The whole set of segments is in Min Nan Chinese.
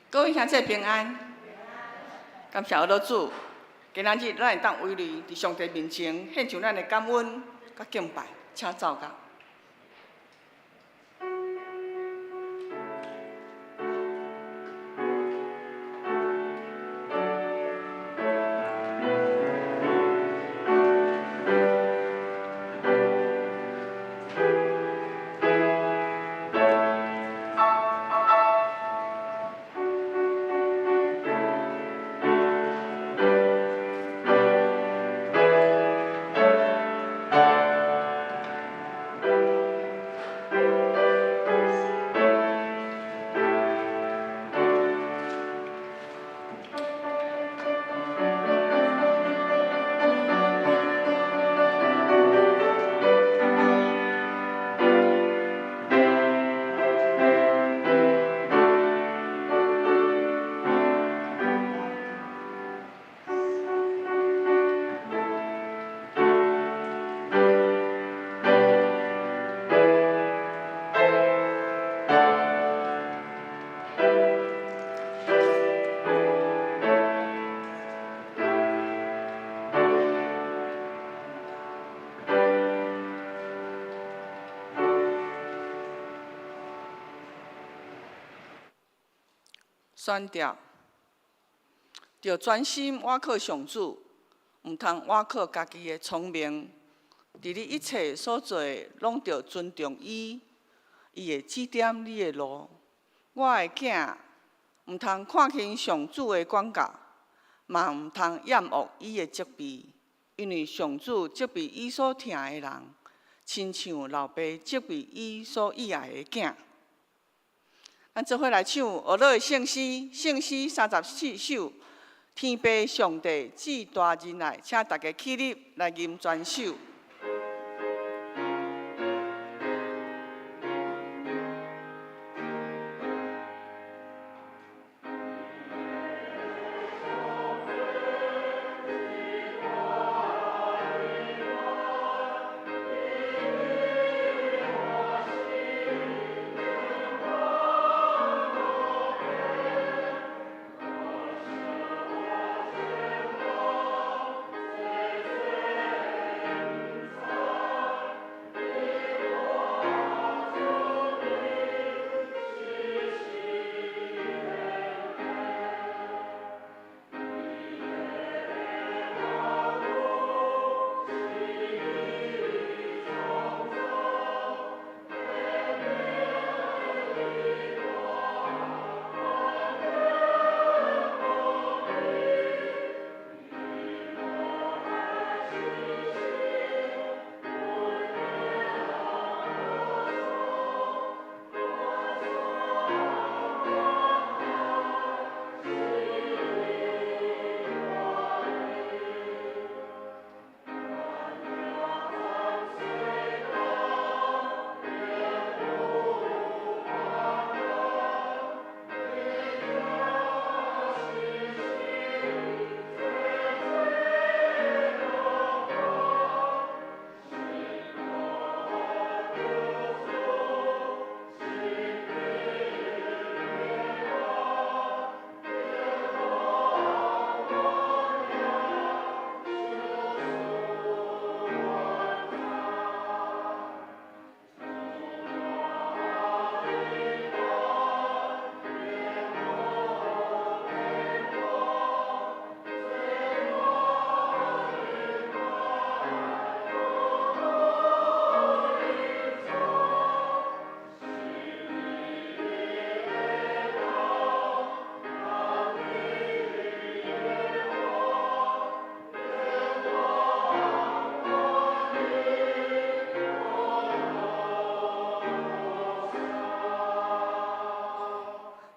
各位兄弟平安，感謝阿主。今仔日咱會當圍內佇上帝面前獻上咱的感恩佮敬拜，請奏樂。宣调，著專心倚靠上主，毋通倚靠家己的聰明。佇你一切所做的，攏著尊重伊，伊會指點你的路。我的囝，毋通看輕上主的管教，嘛毋通厭惡伊的責備，因為上主責備伊所疼的人，親像老爸責備伊所喜愛的囝。咱做伙來唱俄樂的聖詩，聖詩34首，天父上帝至大仁愛，請大家起立來吟全首。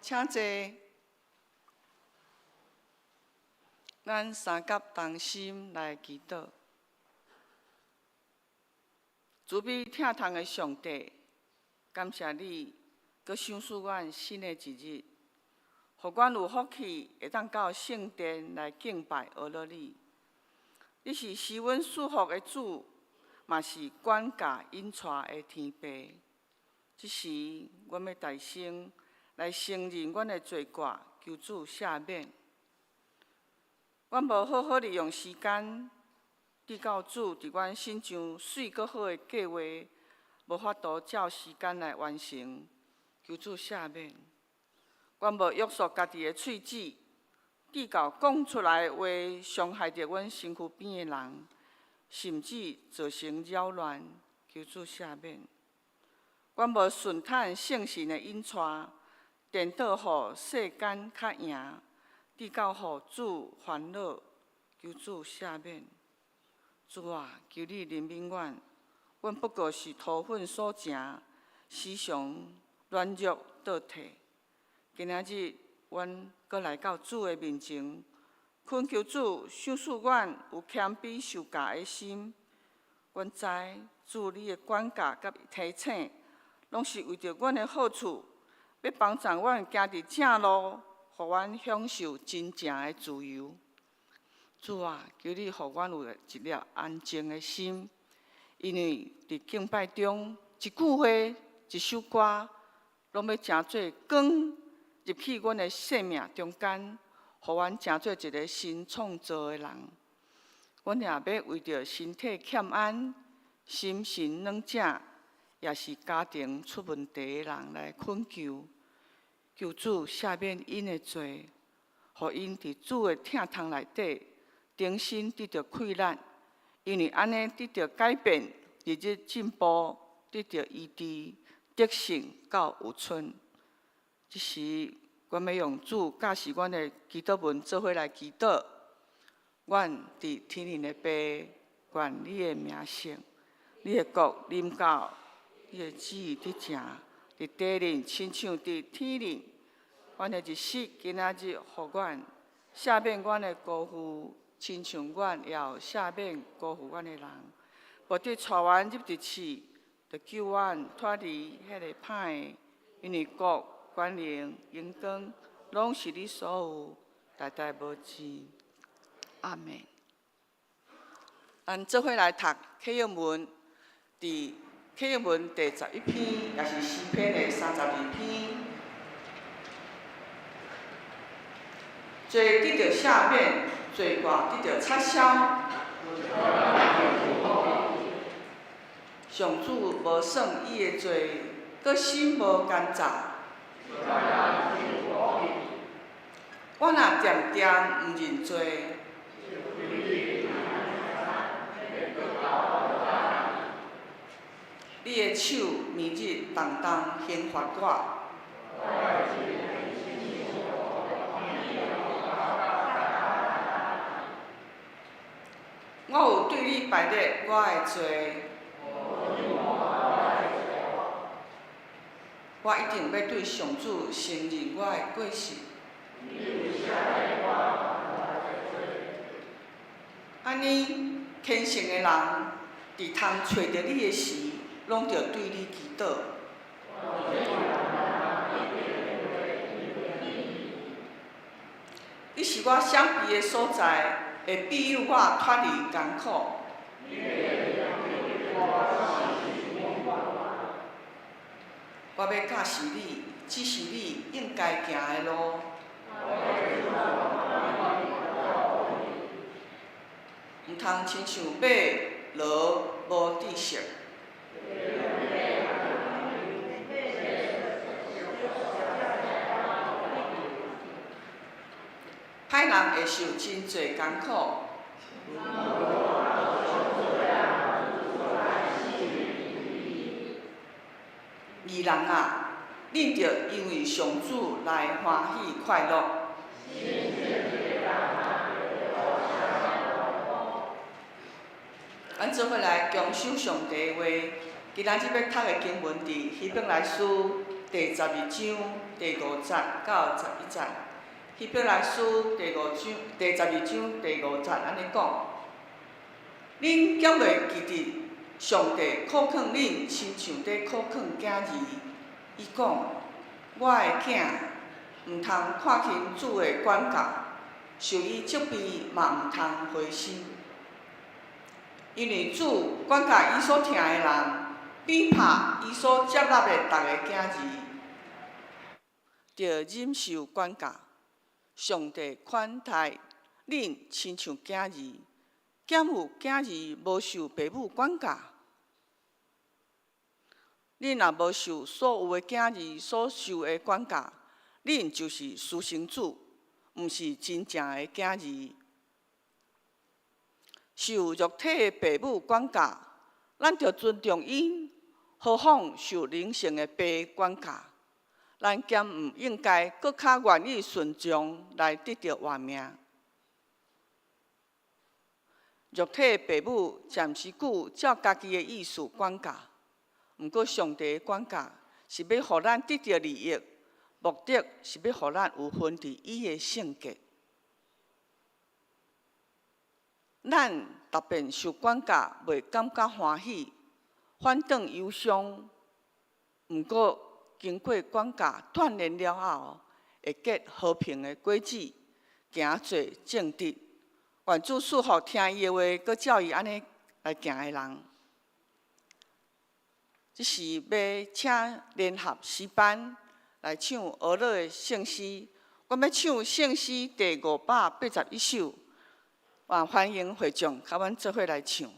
請坐，咱三甲同心來祈禱。慈悲疼痛的上帝，感謝你，閣賞賜阮新的一日，予阮有福氣會當到聖殿來敬拜阿樂你。你是賜阮祝福的主，嘛是管教引帶的天父。這時，阮欲大聲來承認阮的罪過，求主赦免。阮無好好利用時間，直到主佇阮身上媠閣好的計劃，無法度照時間來完成，求主赦免。阮無約束家己的喙舌，直到講出來的話傷害著阮身軀邊的人，甚至造成擾亂，求主赦免。阮無順趁聖神的引帶，顛倒予世間較贏，直到予主煩惱，求主赦免。主啊，求你憐憫阮，阮不過是塗粉所成，時常軟弱倒退。今仔日，阮閣來到主的面前，懇求主賞賜阮有謙卑受教的心。阮知主你的管教佮提醒，攏是為著阮的好處，欲幫助阮行佇正路，予阮享受真正的自由。主啊，求你予阮有一粒安靜的心，因為佇敬拜中，一句話、一首歌，攏欲成做光入去阮的生命中間，予阮成做一个新創造的人。阮也欲為著身體欠安、心神軟弱，抑是家庭出問題的人來懇求，求主赦免𪜶的罪，予𪜶佇主的疼痛內底，重新得著氣力，因為按呢得著改變，日日進步，得著醫治，得勝到有春。這時，阮欲用主教示阮的祈禱文做伙來祈禱。阮佇天頂的父，願你的名聖，你的國臨到，你的旨意得成，佇地裡親像佇天頂。阮的日食今仔日予阮，赦免阮的辜負，親像阮也有赦免辜負阮的人。無得帶阮入佇試，著救阮脫離彼个歹的，因為國、權能、榮光，攏是你所有，代代無盡。阿們。咱做伙來讀啟應文，佇啟應文第11篇，也是詩篇的32篇。罪得著赦免，罪過得著擦消。上主無算伊的罪，閣心無奸詐。我若恬恬毋認罪，你的手暝日重重刑罰我。我有對你敗列我的罪，我一定欲對上主承認我的過失。按呢，虔誠的人，佇通揣著你的時，攏著對你祈禱。你是我閃避的所在，會庇佑我脫離艱苦。我欲教示你，指示你應該行的路。毋通親像馬驢無知識。歹人會受真濟艱苦。義人啊，恁著因為上主來歡喜快樂。咱做伙來共守上帝的話。今仔日欲讀的經文佇希伯來書第12章第5節到11節。希伯來書第五章第12章第5節按呢講：恁敢袂記得上帝苦勸恁，親像佇苦勸囝兒？伊講：我的囝，毋通看輕主的管教，受伊責備嘛毋通灰心。因為主管教伊所疼的人，比拍伊所接納的逐个囝兒，著忍受管教。上帝款待恁親像囝兒，敢有囝兒無受爸母管教？恁若無受所有的囝兒所受的管教，恁就是私生子，毋是真正的囝兒。受肉體的爸母管教，咱著尊重𪜶；何況受靈性的爸管教，咱敢毋應該閣較願意順從來得著活命？肉體的爸母暫時久照家己的意思管教，毋過上帝的管教是欲予咱得著利益，目的是欲予咱有份佇伊的聖潔。咱逐遍受管教，袂感覺歡喜，反轉憂傷。毋過經過管教鍛鍊了後，會結和平的果子，行做正直。願主賜福聽伊的話，閣照伊按呢來行的人。這是欲請聯合詩班來唱俄樂的聖詩，阮欲唱聖詩第581首。啊，歡迎會眾佮阮做伙來唱。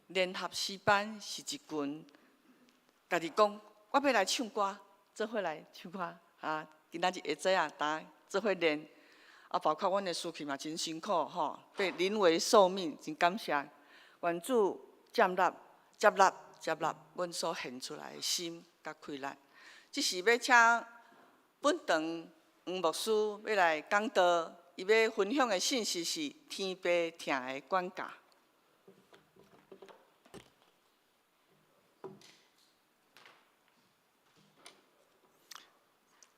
聯合詩班是一群家己講，我欲來唱歌，做伙來唱歌啊！今仔日下晝啊，大家做伙練啊，包括阮的司琴嘛，真辛苦吼，被臨危受命，真感謝願主接納、接納、接納阮所獻出來的心佮氣力。這時欲請本堂黃牧師欲來講道，伊欲分享的信息是天父疼的管教。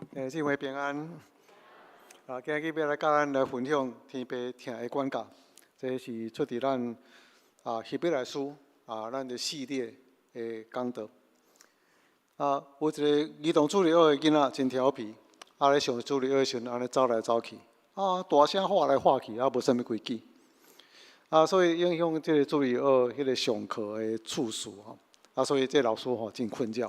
弟兄姊妹平安。啊，今日欲來佮咱來分享天父疼的管教，這是出佇咱啊希伯來書啊咱的系列的講道。啊，有一个兒童主日學的囡仔真調皮，啊咧上主日學的時陣，按呢走來走去，啊大聲喊來喊去，啊無啥物規矩。啊，所以影響這个主日學彼个上課的次序吼。啊，所以這個老師吼真困擾。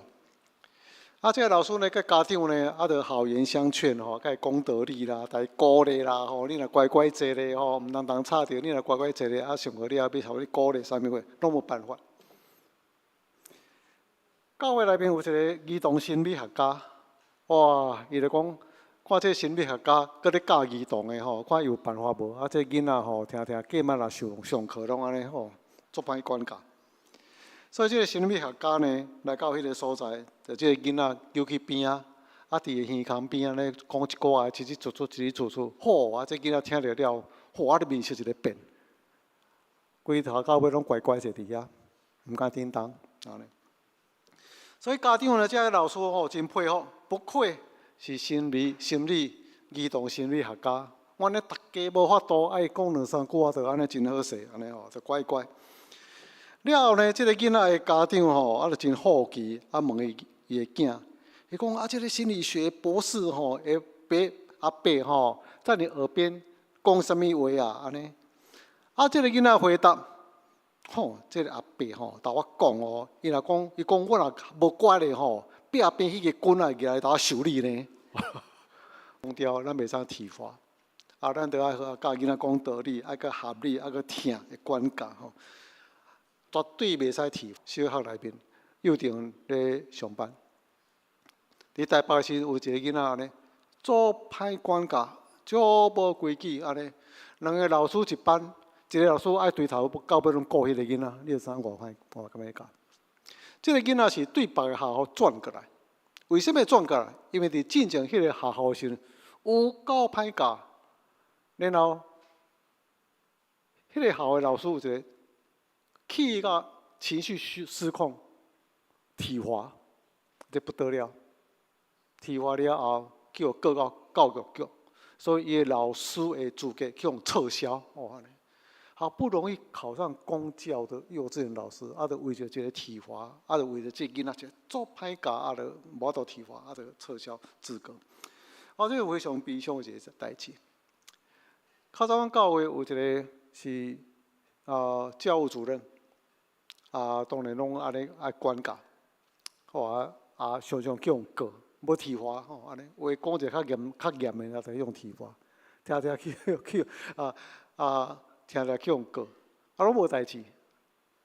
啊，這個老師呢，佮家長呢，啊，著好言相勸吼，共伊講道理啦，共伊鼓勵啦，吼，你若乖乖坐咧吼，毋通通吵著，你若乖乖坐咧，啊，上課了後欲予你鼓勵啥物貨，攏無辦法。教會內面有一個兒童心理學家，哇，伊就講，看這個心理學家閣咧教兒童的吼，看伊有辦法無？啊，這囡仔吼，聽聽過嘛若上上課攏按呢吼，足歹管教。所以這個心理學家呢，來到彼个所在，就這个囡仔揪去邊仔，啊，佇耳空邊仔咧講一寡仔，嘰嘰喳喳，嘰嘰喳喳，吼！啊，這囡仔聽著了，吼！啊，面色一个變，規頭到尾攏乖乖坐佇遐，毋敢叮當，按呢。所以家長呢，這个老師吼真佩服，不愧是心理兒童心理學家。阮呢，逐家無法度愛講兩三句話，就按呢真好勢，按呢吼就乖乖。了後呢，這个囡仔的家長吼，啊，就真好奇，啊，問伊伊的囝，伊講啊，這个心理學博士吼，會伯阿伯吼，在你耳邊講啥物話啊？按呢，啊，這个囡仔回答，吼，這个阿伯吼，共我講哦，伊若講，伊講我若無乖咧吼，壁邊彼个棍仔會舉來共我修理呢。強調咱袂使體罰，啊，咱著愛好教囡仔講道理，愛閣合理，愛閣疼的管教吼。絕對袂使體罰。小學內面幼稚園咧上班，佇台北時有一个囡仔按呢，足歹管教，足無規矩按呢。兩个老師一班，一个老師愛對頭到尾攏顧彼个囡仔，你就知影偌歹，偌敢欲教。這个囡仔是對別个學校轉過來，為啥物轉過來？因為佇進前彼个學校的時陣有夠歹教，然後彼个學校的老師有一个氣甲情緒失控，體罰，這不得了。體罰了後，去予告到教育局，所以伊的老師的資格去予撤銷。哦，按呢，好不容易考上公教的幼稚園老師，啊，就為著這个體罰，啊，就為著這个囡仔一個足歹教，啊，就無法度體罰，啊，就撤銷資格。啊，這個非常悲傷的一个代誌。較早阮教會有一个是啊教務主任，啊，當然攏按呢愛管教，好啊啊，常常去予告，無體罰吼，按呢話講一个較嚴較嚴的，啊，就用體罰，聽聽去去啊啊，聽聽去予告，啊，攏無代誌，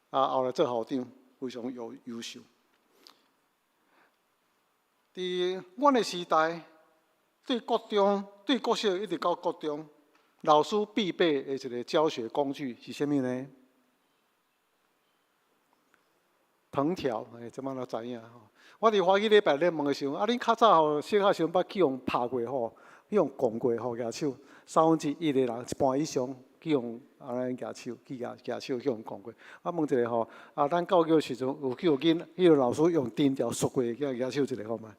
啊，後來做校長，非常優優秀。佇阮的時代，對國中、對國小一直到國中，老師必備的一个教學工具是啥物呢？藤條，欸，這擺都知影吼。我佇歡喜禮拜咧問的時陣，啊，恁較早吼小學時陣捌去予拍過吼，去予摃過吼，舉手三分之一的人，一半以上去予按呢舉手，去舉舉手去予摃過。啊，問一下吼，啊，咱教育時陣有去予囡，彼个老師用藤條削過，去舉手一下看覓。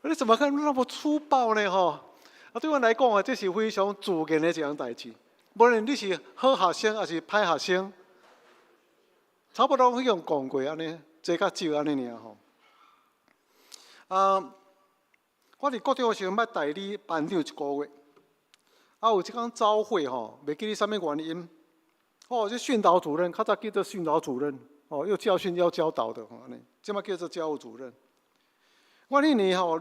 你怎麼看那麼粗暴呢？吼！啊，對阮來講啊，這是非常自然的一項代誌。無論你是好學生抑是歹學生，差不多去予摃過按呢，這較少按呢爾吼。啊，我佇國中的時陣捌代理班長一个月，啊，有一工早會吼，袂記得啥物原因，哦，這訓導主任較早叫做訓導主任，哦，又教訓又教導的吼，按呢，這擺叫做教務主任。阮彼年吼，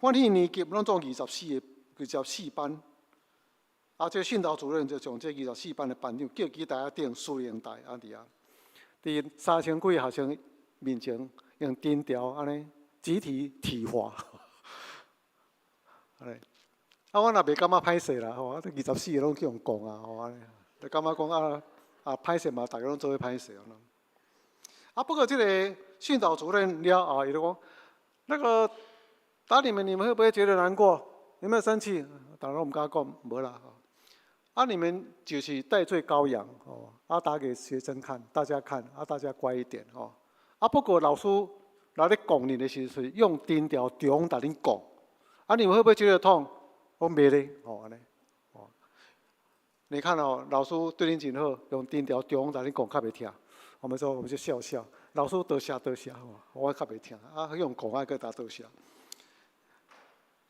阮彼年級攏總24个，24班。啊，這個訓導主任就將這24班的班長叫去台仔頂司令台啊佇遐，佇三千幾个學生面前用藤條按呢集體體罰。按呢，啊，阮也袂感覺歹勢啦吼，啊，這24個攏去予摃啊吼，按呢，就感覺講啊啊歹勢嘛，逐家攏做伙歹勢啊。啊，不過這個訓導主任了後，伊就講，那個打你們，你們會不會覺得難過？有沒有生氣？當然我毋敢講，無啦。啊，你們就是代罪羔羊哦，啊，打給學生看，大家看，啊，大家乖一點哦。啊，不過老師來咧摃你的時陣，用藤條中共恁摃，啊，你們會不會覺得痛？我袂咧，哦，按呢，哦。你看哦，老師對恁真好，用藤條中來你講較袂疼。我們說我們就笑笑，老師多謝多謝，我較袂疼。啊，用講愛閣焦多謝。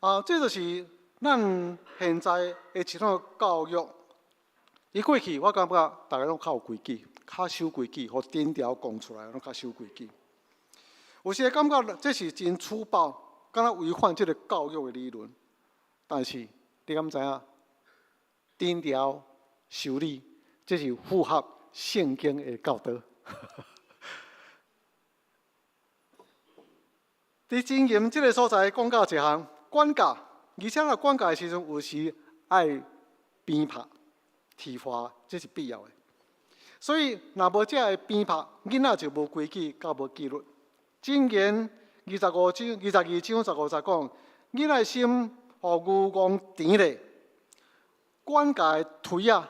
啊，這就是咱現在的一種教育。伊過去我感覺逐家攏較有規矩，較守規矩，予藤條講出來攏較守規矩。有時會感覺這是真粗暴，敢若違反這个教育的理論。但是你敢知影？藤條修理，這是符合聖經的教導。佇箴言這个所在講到一項管教，而且若管教的時陣，有時愛鞭拍、體罰，這是必要的。所以，若無這个鞭拍，囡仔就無規矩，佮無紀律。箴言25章、22章15節講，囡仔的心予牛戇甜咧，管教的槌仔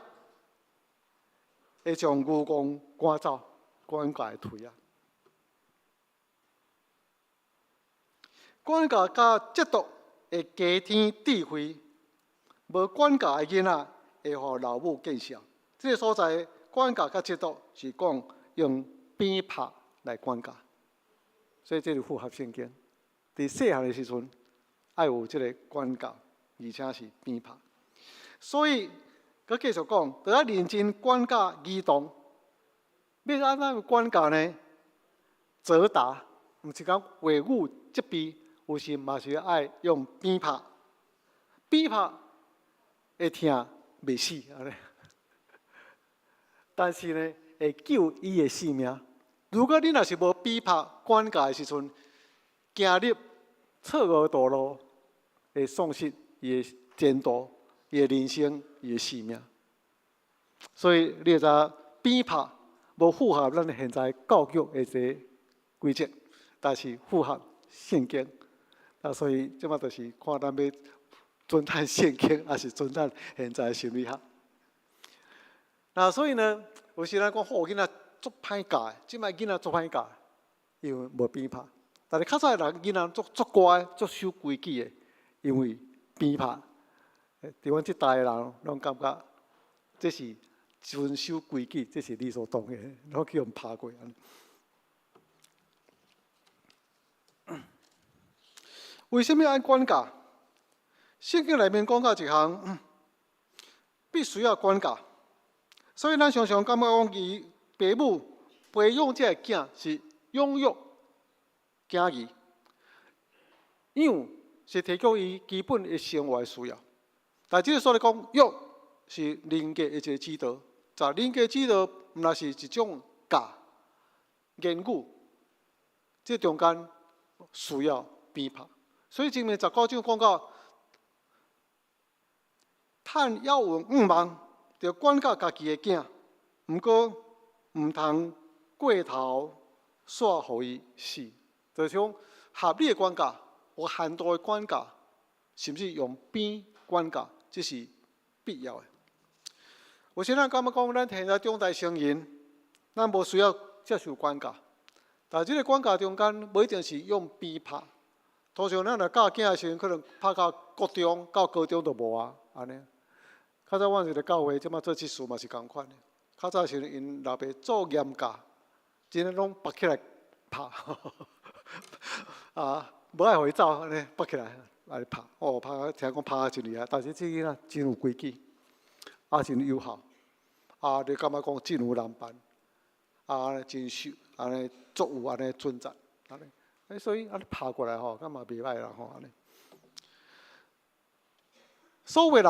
會將牛戇趕走，管教的槌仔。管教佮責毒會加添智慧，無管教的囡仔會予老母見笑。這个所在管教佮責毒是講用鞭拍來管教，所以這是符合聖經。佇細漢的時陣，愛有這个管教，而且是鞭拍。所以，閣繼續講，著愛認真管教兒童。欲按怎管教呢？責打，毋是講話語責備，有時嘛是愛用鞭拍。鞭拍會疼袂死，按呢。但是呢，會救伊的性命。如果你若是無鞭拍管教的時陣，行入錯誤道路，會喪失伊的前途、伊的人生、伊的性命。所以你會知影鞭拍無符合咱現在教育的這个規則，但是符合聖經。啊，所以這擺就是看咱欲遵趁聖經，抑是遵趁現在的心理學。那所以呢，有時咱講好囡仔足歹教的，這擺囡仔足歹教，因為無鞭拍。但是較早的人囡仔足足乖、足守規矩的，因為鞭拍。佇阮這代的人攏感覺這是遵守規矩，這是理所當然，攏去予拍過。為啥物愛管教？聖經內面講到一項，必須要管教。所以咱常常感覺講，伊爸母培養這个囝是養育囝兒，養是提供伊基本的生活需要。但這个所在講，育是人格的一个指導。在人格指導，毋但是一種教言語，這中間需要鞭拍。所以前面19章講到，趁猶有五望，著管教家己的囝，毋過毋通過頭，煞予伊死。就是講合理的管教，有限度的管教，甚至用鞭管教，這是必要的。有時咱感覺講，咱現在長大成人，咱無需要接受管教。但這个管教中間，無一定是用鞭拍。通常咱若教囝的時陣，可能拍到國中、到高中就無啊，按呢。較早阮一个教會，這擺做執事嘛是仝款的。較早時陣，𪜶老爸做嚴教，真的攏縛起來拍，啊，無愛予伊走，按呢縛起來來拍。哦，拍，聽講拍得真厲害，但是這囡仔真有規矩，啊，真友好，啊，你感覺講真有人範，啊，真守，按呢足有按呢準則，按呢。欸，所以按呢拍過來吼，敢嘛袂䆀啦吼，按呢。所有人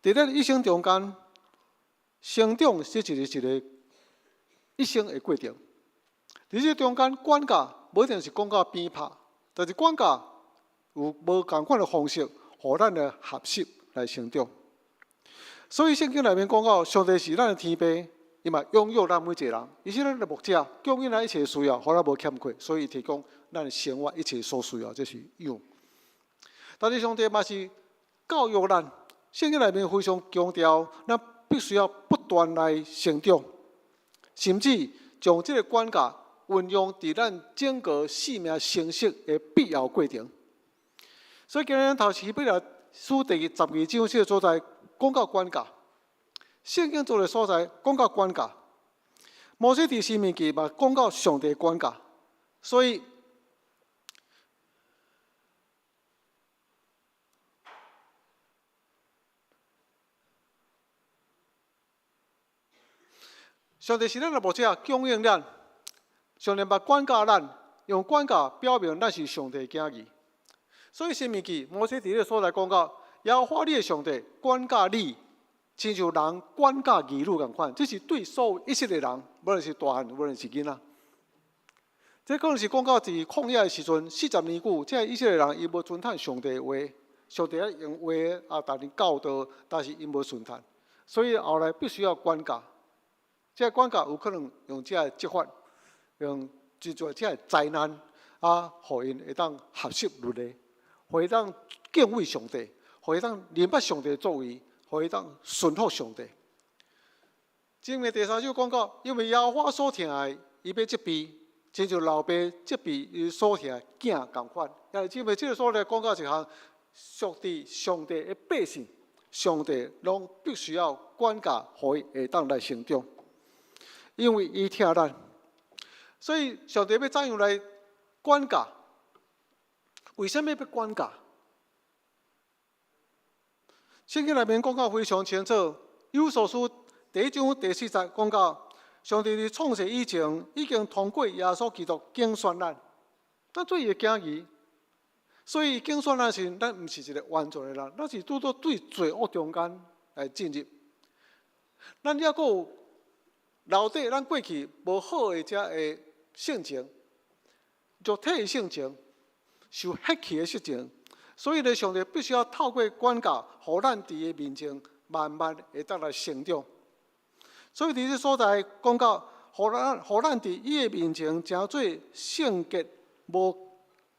佇咱一生中間，成長是一個一個一生的過程。佇這中間，管教無一定是講到鞭拍，但是管教有無仝款的方式，予咱來學習來成長。所以聖經內面講到，上帝是咱的天父，伊嘛養育咱每一个人，伊是咱的牧者，供應咱一切需要，予咱無欠缺，所以提供咱生活一切所需要，這是養。但是上帝嘛是教育咱，聖經內面非常強調，咱必須要不斷來成長，甚至將這个管教運用佇咱整個生命成熟的必要過程。所以今日咱頭希伯來書第12章這个所在講到管教。聖經做的所在講到管教，摩西佇申命記嘛講到上帝管教，所以上帝是咱的牧者，供應咱，上帝嘛管教咱，用管教表明咱是上帝的囝兒。所以申命記摩西佇這个所在講到，耶和華你的上帝管教你，親像人管教兒女仝款，這是對所有以色列人，無論是大漢，無論是囡仔。這可能是講到佇曠野的時陣，40年久，這以色列人伊無遵趁上帝的話，上帝用話啊，逐日教導，但是𪜶無順從，所以後來必須要管教。這管教有可能用這个責罰，用真濟這个災難啊，予𪜶會當學習律例，予伊當敬畏上帝，予伊當明白上帝的作為，予伊當順服上帝。前面第三首講到，因為耶和華所疼愛，伊欲責備，親像老爸責備伊所疼的囝仝款。也是前面這个所在講到一項，屬佇上帝的百姓，上帝攏必須要管教，予伊會當來成長。因為伊疼咱，所以上帝欲怎樣來管教？為啥物欲管教？聖經內面講到非常清楚，以弗所書第一章第四節講到，上帝佇創世以前已經通過耶穌基督揀選咱，咱做伊的囝兒，所以揀選咱時，咱毋是一個完全的人，咱是拄拄對罪惡中間來進入，咱猶閣有留底咱過去無好的這个性情，肉體的性情，受血氣的性情，所以呢，上帝必須要透過管教，予咱佇伊面前慢慢會當來成長。所以佇這所在講到，予咱佇伊的面前成做聖潔無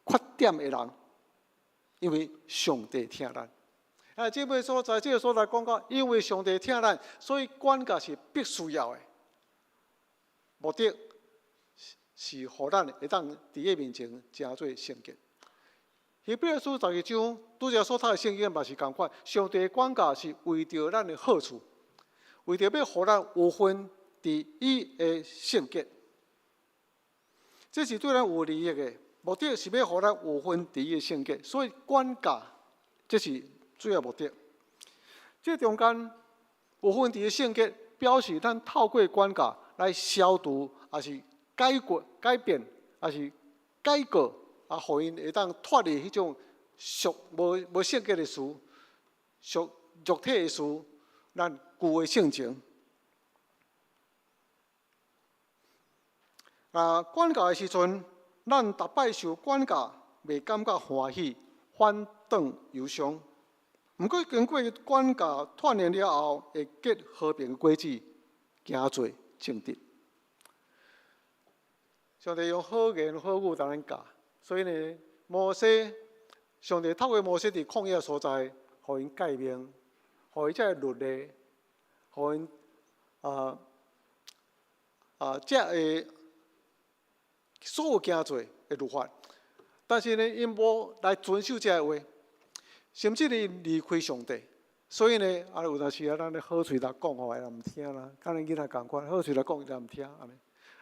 缺點的人，因為上帝疼咱。啊，這擺所在這个所在講到，因為上帝疼咱，所以管教是必須要的。目的是予咱會當佇伊面前成做聖潔。希伯來書十二章拄才所讀的聖經嘛是仝款，上帝管教是為著咱的好處，為著欲予咱有份佇伊的聖潔。這是對咱有利益的，目的是欲予咱有份佇伊的聖潔，所以管教這是主要目的。這中間有份佇伊聖潔，表示咱透過管教來消除，抑是解決、改變，抑是改過，啊，予𪜶會當脫離彼種屬無無聖潔的事，屬肉體的事，咱舊的性情。啊，管教的時陣，咱逐擺受管教，袂感覺歡喜，反轉憂傷。毋過經過管教鍛鍊了後，會結和平的果子，行做正直。上帝用好言好語共咱教，所以呢，摩西，上帝透過摩西佇曠野所在，予𪜶誡命，予伊這个律例，予𪜶啊啊，這个所有行做的律法。但是呢，𪜶無來遵守這个話，甚至呢離開上帝。所以呢，啊有當時啊，咱咧好喙來講吼，伊也毋聽啦，佮咱囡仔仝款，好喙來講伊也毋聽按呢。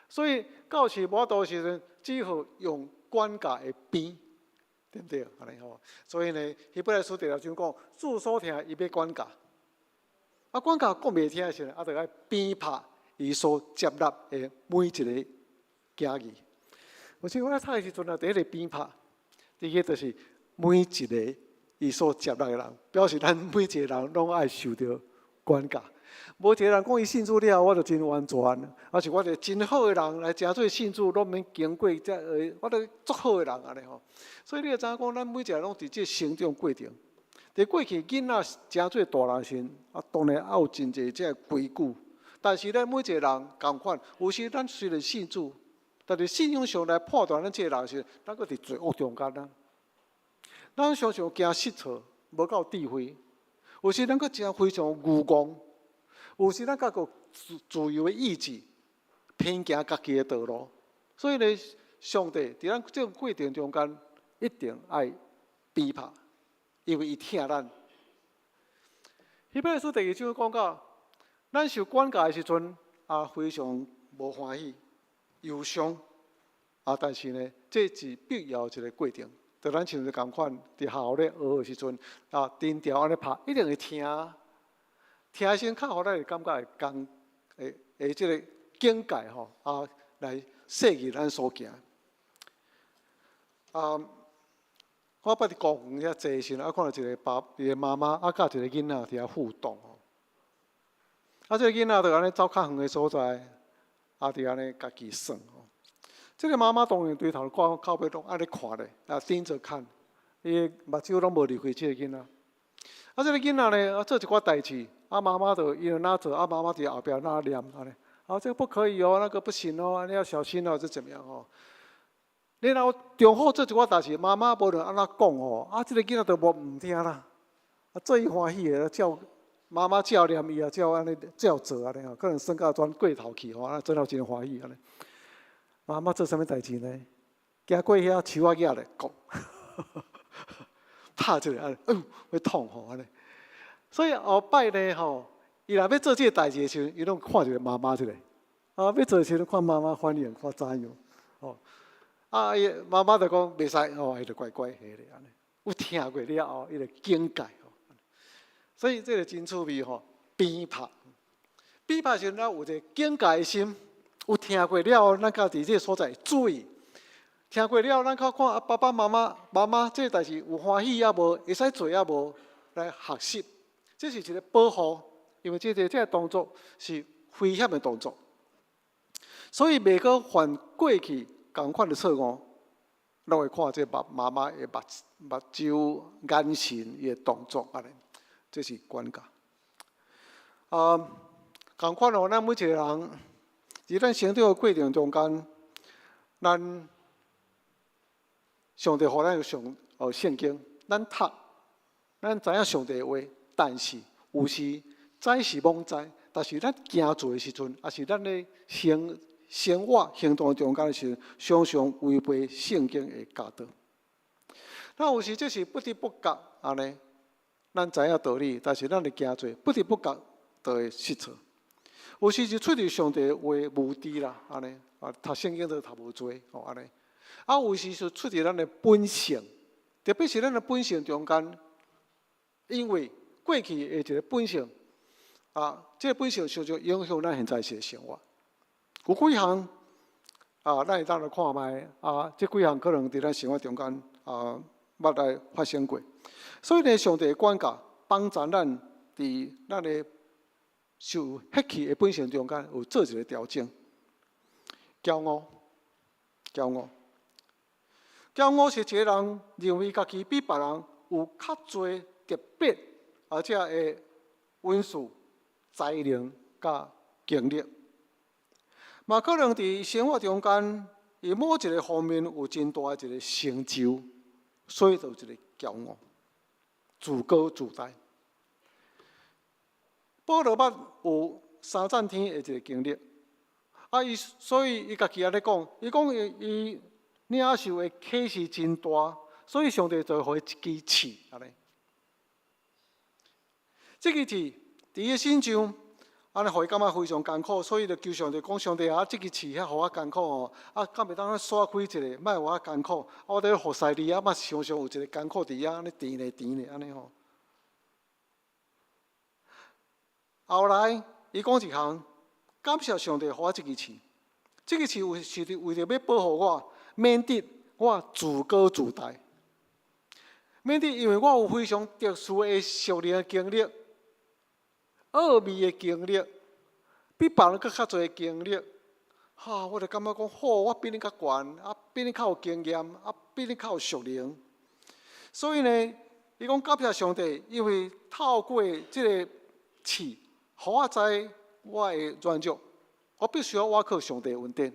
所以教師無法度時陣，只好用管教的鞭，對毋對？按呢吼。所以呢，希伯來書第六章講，主所疼伊欲管教，啊管教講袂聽的時陣，啊著愛鞭拍伊所接納的每一个囝兒。有時我咧讀的時陣啊，第一个鞭拍，第二個就是每一个伊所接納的人，表示咱每一个人攏愛受著管教。無一个人講伊信主了後，我就真完全，抑是我一个真好的人來成做信主，攏免經過這个，我都足好的人按呢吼。所以你會知影講，咱每一個人攏佇這成長過程。佇過去囡仔成做大人時，啊，當然也有真濟這個規矩。但是咱每一個人仝款，有時咱雖然信主，但是信仰上來判斷咱這個人時，咱閣佇罪惡中間啊。咱常常驚失錯，無夠智慧。有時咱閣誠非常愚戇。有時咱閣有自自由的意志，偏行家己的道路。所以呢，上帝佇咱這個過程中間，一定愛鞭拍，因為伊疼咱。希伯來書第二章講到，咱受管教的時陣啊，非常無歡喜、憂傷啊，但是呢，這是必要一個過程。就咱親像仝款，佇學校咧學的時陣啊，藤條按呢拍，一定會疼。疼的時陣，較予咱會感覺會講，會會這個警戒吼啊，來細膩咱所行。啊，我捌佇公園遐坐的時陣，啊，看著一个爸，一个媽媽啊，佮一個囡仔佇遐互動吼。啊，這个囡仔就按呢走較遠的所在，啊，佇按呢家己耍吼。這个媽媽當然對頭看到尾攏按呢看咧，啊，盯著看，伊的目睭攏無離開這个囡仔。啊，這个囡仔呢，啊，做一寡代誌，啊，媽媽就伊就哪做，啊，媽媽佇後壁哪念按呢。啊，這個不可以哦，那個不行哦，你要小心哦，這怎麼樣哦？然後丈夫做一寡代誌，媽媽無論按怎講吼，啊，這个囡仔就無毋聽啦。啊，做伊歡喜的，照媽媽照念，伊也照按呢照做按呢吼，可能耍甲轉過頭去吼，啊，做了真歡喜按呢。媽媽做啥物代誌呢？行過遐樹仔仔咧，講，拍一下按呢，哎喲，會痛吼按呢。所以後擺呢吼，伊若欲做這个代誌的時陣，伊攏看一下媽媽一下，啊，欲做的時陣看媽媽反應，看怎樣，吼。啊，伊媽媽就講袂使，吼，伊就乖乖彼咧按呢。有疼過了後，伊就警戒吼。所以這个真趣味吼，鞭拍，鞭拍時陣，咱有一個警戒的心。有疼過了後，咱較佇這个所在注意。疼過了後，咱較看啊，爸爸媽媽、媽媽這个代誌有歡喜抑無？會使做抑無？來學習。這是一個保護，因為這个動作是危險的動作，所以袂閣犯過去仝款的錯誤。攏會看這爸媽媽的目目睭、眼神、伊的動作按呢，這是管教。啊，仝款哦，咱每一個人佇咱成長的過程中間，咱上帝予咱有上哦聖經，咱讀，咱知影上帝的話，但是有時知是罔知，但是咱行做的時陣，抑是咱咧生活行動中間的時陣，常常違背聖經的教導。那有時這是不知不覺按呢，咱知影道理，但是咱咧行做，不知不覺就會失錯。有時是出佇上帝的話無知啦，按呢啊，讀聖經都讀無濟吼按呢。啊，有時是出佇咱的本性，特別是咱的本性中間，因為過去的一個本性，啊，這個本性常常影響咱現在的生活。有幾項啊，咱會當來看覓啊，這幾項可能佇咱生活中間啊，捌來發生過。所以呢，上帝的管教幫助咱佇咱的受血氣的本性中間有做一個調整。驕傲，驕傲，驕傲是一個人認為家己比別人有較濟特別，而且會恩賜、才能佮經歷。嘛可能佇生活中間，伊某一個方面有真大的一個成就，所以就有一個驕傲、自高自大。保羅捌有三層天的一個經歷，啊，伊所以伊家己按呢講，伊講伊伊領受的啟示真大，所以上帝就予伊一支刺按呢。這支刺佇伊身上，按呢予伊感覺非常艱苦，所以就求上帝講：上帝啊，這支刺遐予我艱苦吼，啊，敢袂當徙開一下，莫予我艱苦。啊，我佇咧服侍你啊，嘛常常有一個艱苦佇遐，按呢甜咧甜咧按呢吼。後來，伊講一項，感謝上帝予我這支刺，這支刺有是為著欲保護我，免得我自高自大，免得因為我有非常特殊的屬靈的經歷、奧秘的經歷，比別人閣較濟的經歷，哈！我就感覺講，好，我比恁較懸，啊，比恁較有經驗，啊，比恁較有屬靈。所以呢，伊講感謝上帝，因為透過這个刺，予我知我的軟弱，我必須要倚靠上帝的恩典，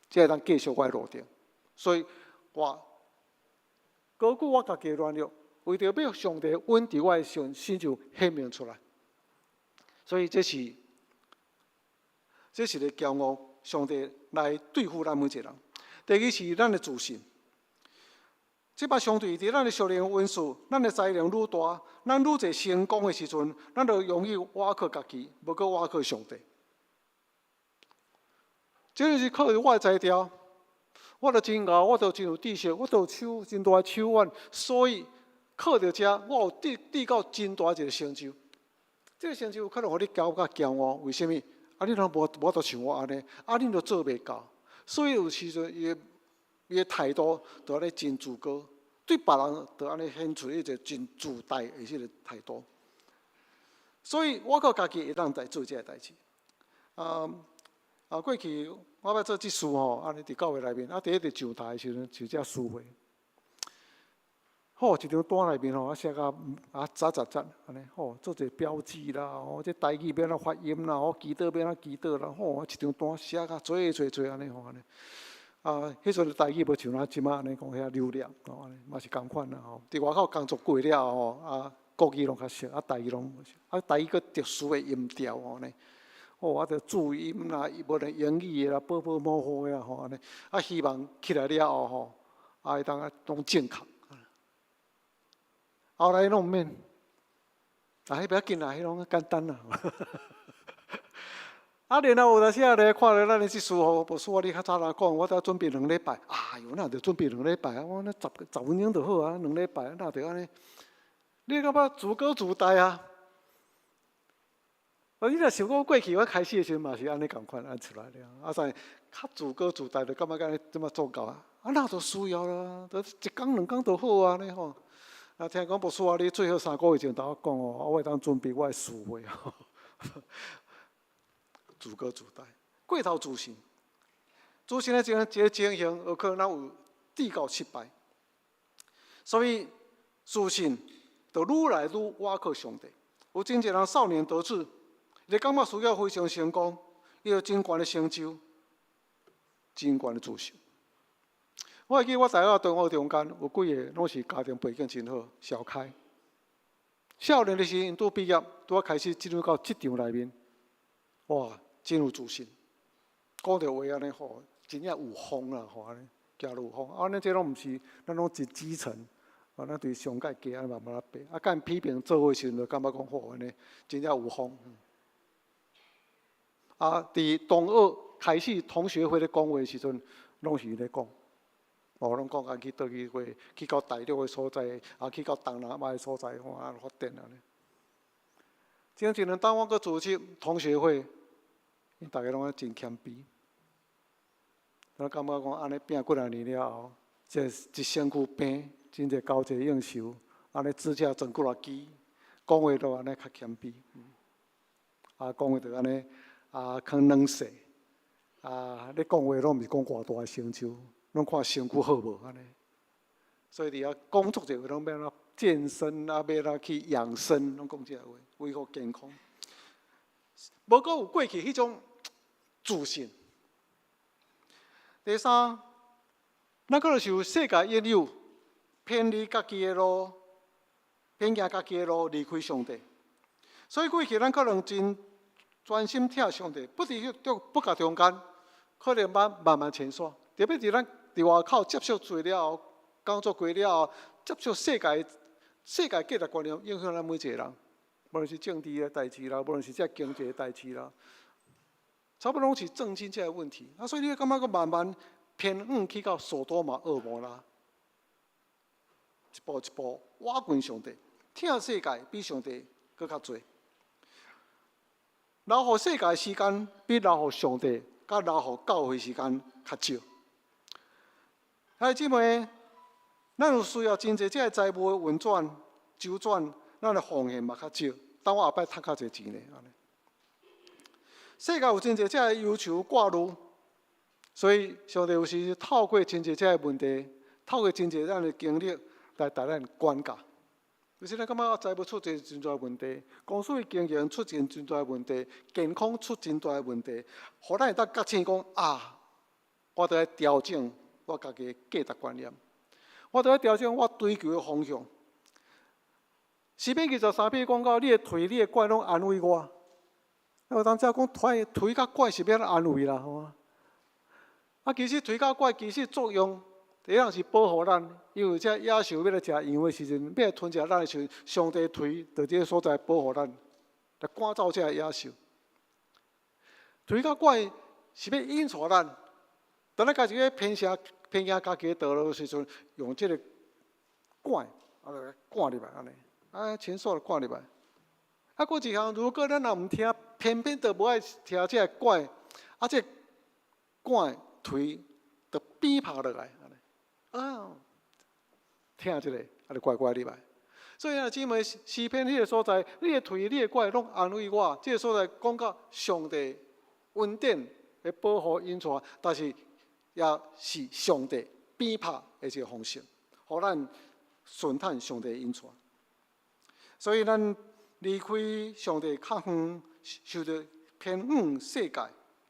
才會當繼續我的路程。所以我高舉我家己的軟弱，為著欲上帝恩佇我的身身上顯明出來。所以這是个驕傲，上帝來對付咱每一個人。第二是咱的自信，這擺相對佇咱的屬靈恩賜，咱的才能愈大，咱愈濟成功的時陣，咱就容易倚靠家己，無閣倚靠上帝。這就是靠我的才調，我著真𠢕，我著真有知識，我著有手真大的手腕，所以靠著這，我有得到真大一個成就。這個成就有可能予你感覺驕傲，為啥物？啊，你攏無法度像我按呢，啊，恁都做袂到，所以有時陣伊的態度就按呢真自高，對別人就按呢顯出一個真自大的這個態度。所以倚靠家己會當來做這個代誌。啊，過去我欲做執事吼，按呢佇教會內面，啊，第一佇上台的時陣就這司會。吼，一張單內面吼，啊寫甲啊雜雜雜按呢吼，做一個標記啦，吼，這台語欲按怎發音啦，吼，祈禱欲按怎祈禱啦，吼，一張單寫甲濟濟濟按呢吼按呢。啊，彼陣台語無像咱這馬按呢講遐流利，吼按呢嘛是仝款啦吼。佇外口工作過了後吼，啊，國語攏較熟，啊，台語攏無熟，啊，台語閣特殊的音調吼按呢。吼，啊，著注音啦，無論英語的啦，寶寶模糊的啦吼按呢。啊，希望起來了後吼，啊，會當啊攏正確。後來攏毋免，啊，彼不要緊啦，彼攏簡單啦。啊，然後有當時啊咧，看著咱的執事吼，牧師啊，你較早來講，我著準備兩禮拜。哎喲，哪著準備兩禮拜啊？我那10分鐘就好啊，兩禮拜哪著按呢？你感覺自高自大啊？啊，你若想講過去我開始的時陣嘛是按呢仝款按出來的啊，所以較自高自大，就感覺按呢這麼做到啊？啊，哪著需要啦？就一工兩工就好啊，按呢吼。啊，聽講牧師啊，你最好3個月前同我講哦，我會當準備我的詞彙。自高自大，過頭自信，自信的這個情形，有可能有至到失敗。所以自信就愈來愈倚靠上帝。有真濟人少年得志，伊感覺事業非常成功，伊有真懸的成就，真懸的自信。我會記我大學同學中間有幾個攏是家庭背景真好，小開。少年的時陣拄畢業，拄仔開始進入到職場內面，哇，真有自信，講著話按呢吼，真正有風啦吼，按呢行路有風。啊，咱這攏毋是，咱攏真基層，啊，咱對上界低按呢慢慢仔爬。啊，共𪜶批評做伙時陣，就感覺講吼按呢，真正有風。啊，佇同學開始同學會咧講話的時陣，攏是伊咧講。哦，攏講講去佗去過，去到大陸的所在，啊，去到東南亞的所在，吼啊發展按呢。前一兩冬我閣組織同學會，𪜶逐家攏啊真謙卑。我感覺講按呢拚幾若年了後，這一身軀病，真濟交際應酬，按呢指甲裝幾若支，講話都按呢較謙卑。啊，講話就按呢啊，較軟細。啊，咧講話攏毋是講偌大的成就。攏看身軀好無按呢，所以佇遐講足濟話，攏欲按怎健身啊，欲按怎去養生，攏講這個話，維護健康。無閣有過去彼種自信。第三，咱可能受世界引誘，偏離家己的路，偏行家己的路，離開上帝。所以過去咱可能真專心疼上帝，不佇不覺中間，可能慢慢慢前煞。特別佇咱佇外口接觸濟了後，工作過了後，接觸世界價值觀念，影響咱每一個人，無論是政治的代誌啦，無論是這經濟的代誌啦，差不多攏是政經這個問題。啊，所以你會感覺閣慢慢偏遠去到索多瑪、蛾摩拉，一步一步倚近上帝，疼世界比上帝閣較濟，留予世界時間比留予上帝，佮留予教會時間較少。兄弟姊妹，咱有需要真濟這個財務的運轉、周轉，咱的奉獻嘛較少。等我後擺趁較濟錢咧，按呢。世界有真濟這個憂愁掛慮，所以上帝有時透過真濟這個問題，透過真濟咱的經歷來帶咱管教。有時咱感覺財務出現真大問題，公司的經營出現真大問題，健康出真大問題，予咱會當覺醒講啊，我著愛調整我家己的價值觀念，我著愛調整我追求的方向。詩篇23篇講到，你的槌、你的棍攏安慰我。有當時講槌、槌佮棍是欲按怎安慰啦？吼啊！啊，其實槌佮棍其實作用，第一項是保護咱，因為這野獸欲來食羊的時陣，欲來吞食咱的時陣，上帝槌佇這个所在保護咱，來趕走這个野獸。槌佮拐是欲引帶咱，當咱家己咧偏行偏行家己的道路的時陣，用這个拐啊來趕入來按呢，啊牽手來趕入來。啊，閣一項，如果咱若毋聽，偏偏就無愛聽這个拐，啊，這个拐槌就扁拍落來，按呢，啊，疼一下，啊，就乖乖入來。所以啊，姊妹，詩篇彼个所在，你的槌、你的拐攏安慰我。這个所在講到上帝恩典的保護引帶，但是也是上帝鞭拍的一个方式，予咱順趁上帝引帶。所以咱離開上帝較遠，受著偏遠世界，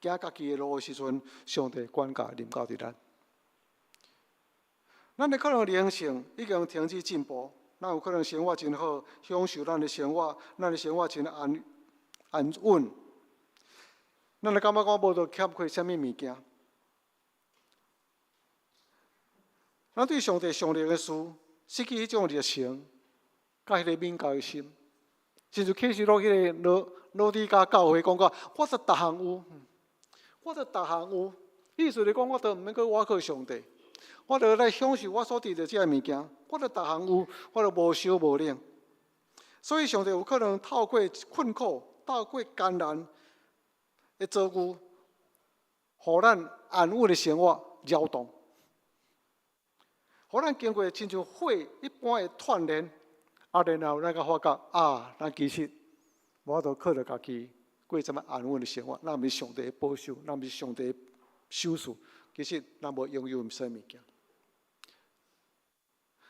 行家己的路的時陣，上帝管教臨到佇咱。咱的可能靈性已經停止進步，咱有可能生活真好，享受咱的生活，咱的生活真安安穩。咱會感覺講無著欠缺啥物物件。咱對上帝屬靈的事失去彼種熱誠，佮彼個敏感的心。親像啟示錄彼个老底嘉教會講過，我著逐項有，我著逐項有。意思是講，我著毋免閣倚靠上帝，我著來享受我所得著這个物件，我著逐項有，我著無燒無冷。所以上帝有可能透過困苦、透過艱難的遭遇，予咱安穩的生活擾動，予咱經過親像火一般的鍛鍊，啊，然後咱才發覺啊，咱其實無法度靠著家己過這麼安穩的生活，咱毋是上帝的保守，咱毋是上帝的賞賜，其實咱無擁有啥物件。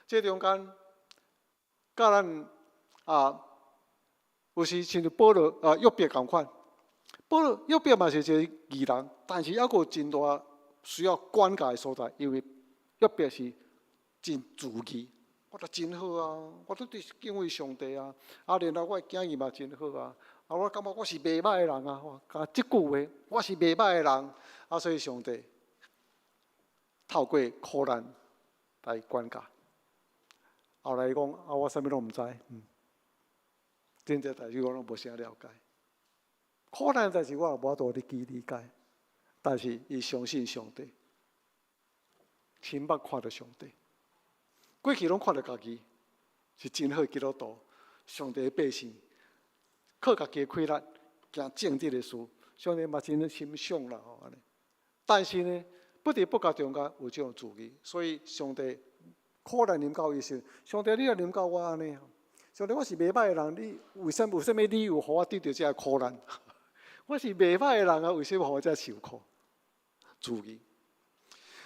這中間，佮咱啊，有時親像保羅啊約伯仝款，保羅約伯嘛是一个義人，但是猶閣有真大需要管教的所在，因為約伯是真自義，我都真好啊，我都對敬畏上帝啊，啊，然後我的囝兒嘛真好啊，啊，我感覺我是袂䆀的人啊，哇，講這句話，我是袂䆀的人，啊，所以上帝透過苦難來管教。後來伊講啊，我啥物攏毋知，真濟代誌我攏無啥了解。苦難代誌我也無法度去理解，但是伊相信上帝，親目看著上帝，過去攏看著家己是真好的基督徒，上帝的百姓，靠家己的氣力行正直的事，上帝嘛真欣賞啦吼按呢。但是呢，不知不覺中間有這種自義，所以上帝苦難臨到伊時，上帝你若臨到我按呢，上帝我是袂䆀的人，你為啥有啥物理由予我得著這个苦難？我是袂䆀的人啊，為啥物予我遮受苦？自義。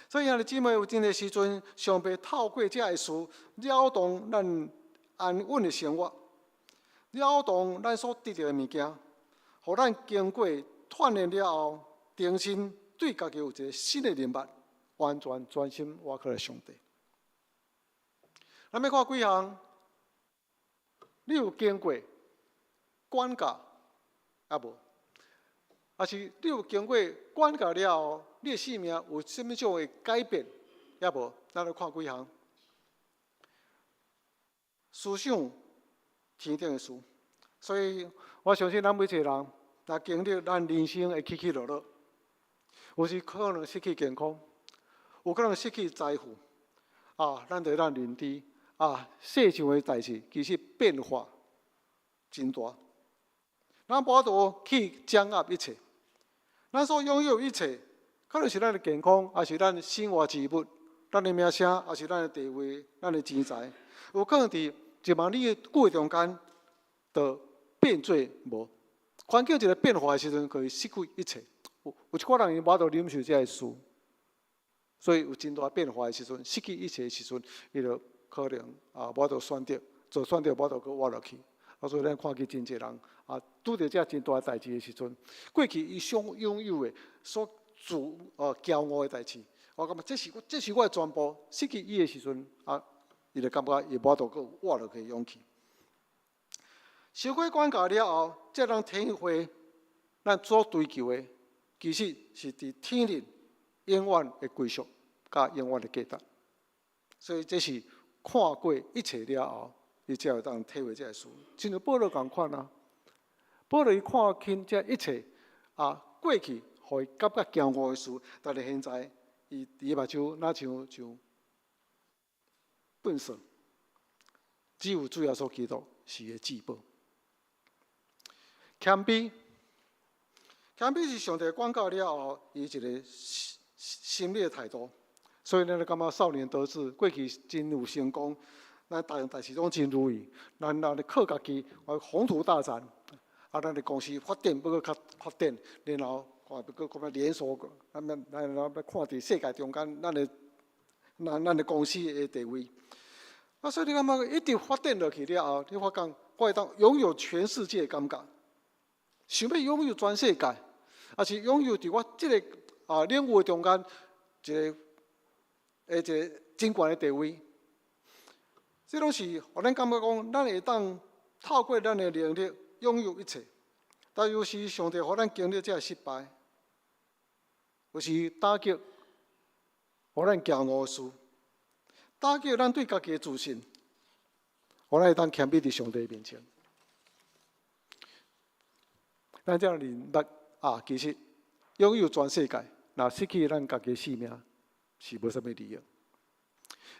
所以兄弟姊妹有真濟時陣，上帝透過這个事，擾動咱安穩的生活，擾動咱所得著的物件，予咱經過鍛鍊了後，重新對家己有一个新的認捌，完全專心倚靠上帝。咱欲看幾項，你有經過管教抑無？抑是你有經過管教了後，你的生命有啥物種的改變抑無？咱來看幾項。思想天頂的事，所以我相信咱每一个人，若經歷咱人生的起起落落，有時可能失去健康，有可能失去財富，啊，咱著咱認知啊，世上的代誌其實變化真大，咱無法度去掌握一切，咱所擁有一切，可能是咱的健康，抑是咱身外之物，咱的名聲，抑是咱的地位，咱的錢財，有可能佇一萬里的久的中間，就變做無。環境一个變化的時陣，可以失去一切。有一寡人伊無法度忍受這个事，所以有真大變化的時陣，失去一切的時陣，伊就可能啊無法度選擇，做選擇無法度閣活落去。啊，所以咱看見真濟人啊，拄著這真大代誌的時陣，過去伊想擁有的、所自驕傲的代誌，我感覺這是我的全部。失去伊的時陣，啊，伊就感覺伊無法度閣活落去的勇氣。受過管教了後，才通體會咱所追求的，其實是佇天裡永遠的歸屬，佮永遠的價值。所以這是看過一切了後，伊才會當體會這个事。親像保羅仝款啊，保羅伊看輕這一切啊，過去予伊感覺驕傲的事，但是現在伊佇伊目睭若像像糞掃，只有主耶穌基督是伊的至寶。謙卑，謙卑是上帝管教了後，伊一个心理的態度。所以咱就感覺少年得志，過去真有成功，咱逐樣代誌攏真如意。咱若咧靠家己，我鴻圖大展，啊，咱的公司發展欲閣較發展，然後看欲閣閣連鎖，咱咱咱咱欲看佇世界中間，咱的咱咱的公司的地位。啊，所以你感覺一直發展落去了後，你發覺我會當擁有全世界的感覺，想欲擁有全世界，抑是擁有佇我這个領域中間一个的一个真懸的地位。這攏是予咱感覺講，咱會當透過咱的能力擁有一切。但有時上帝予咱經歷這个失敗，有時打擊，予咱驕傲的事，打擊咱對家己的自信，予咱會當謙卑佇上帝面前。咱才認捌啊，其實擁有全世界，若失去咱家己的性命，是無啥物利益。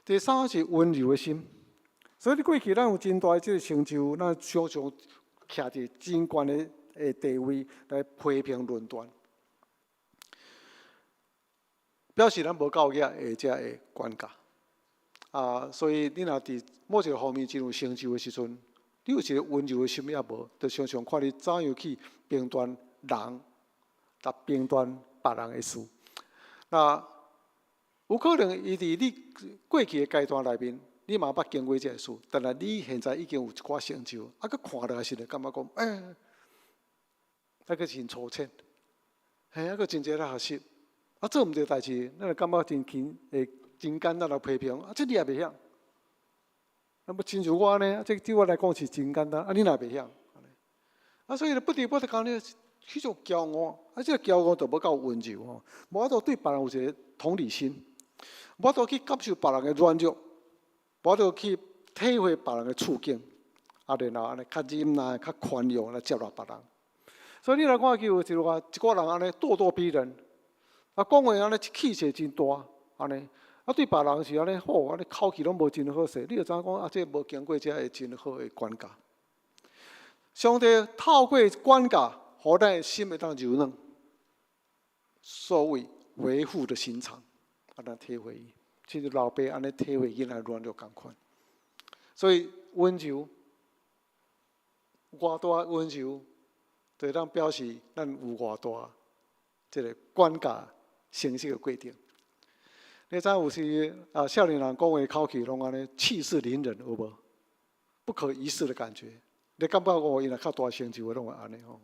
第三是溫柔的心，所以過去咱有真大的這个成就，咱常常徛佇真懸的地位來批評論斷，表示咱無夠額的這个管教。啊，所以你若佇某一个方面真有成就的時陣，你有一个溫柔的心抑無，就常常看你怎樣去評斷人，佮評斷別人的事。那有可能伊佇你過去的階段內面，你嘛捌經過這个事，但係你現在已經有一寡成就，啊，閣看落來時，就感覺講，欸，啊，閣真粗淺，嘿，啊，閣真濟咧學習，啊，做毋著代誌，咱就感覺真輕，會真簡單來批評，啊，這你也袂曉，啊，無親像我按呢，這對我來講是真簡單，啊，你若袂曉，啊，所以不得不得講你彼種驕傲，啊，這个驕傲就無夠溫柔吼，無法度對別人有一個同理心，無法度去感受別人的軟弱，無法度去體會別人的處境，啊，然後按呢較忍耐、較寬容來接納別人。所以你來看去有一寡一寡人按呢咄咄逼人，啊，講話按呢氣勢真大，按呢，啊，對別人是按呢好，按呢口氣攏無真好勢，你就知影講啊，這無經過這个真好的管教。上帝透過管教，予咱的心會當柔軟。所謂為父的心腸，啊，咱體會伊，親像老爸按呢體會囡仔軟弱仝款。所以溫柔，偌大溫柔，就會當表示咱有偌大這个管教成熟的過程。你知影有時啊，少年人講話口氣攏按呢氣勢凌人，有無？不可一世的感覺。你感覺講伊若較大成就的攏會按呢吼。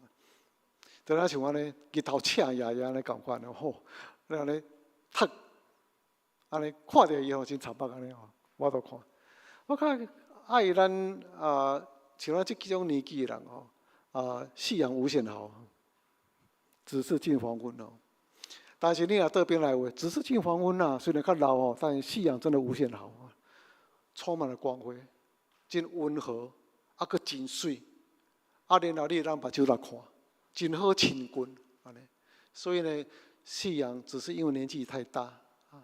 就若像按呢，日頭赤炎炎按呢仝款吼，你按呢讀，按呢看著伊吼真插目按呢吼，我都看。我較愛咱啊，像咱這幾種年紀的人吼，啊，夕陽無限好，只是近黃昏哦。但是你若倒轉來話，只是近黃昏啦，雖然較老哦，但是夕陽真的無限好，充滿了光輝，真溫和，啊，閣真媠，啊，然後你會當目睭來看，真好親近，按呢。所以呢，夕陽只是因為年紀太大，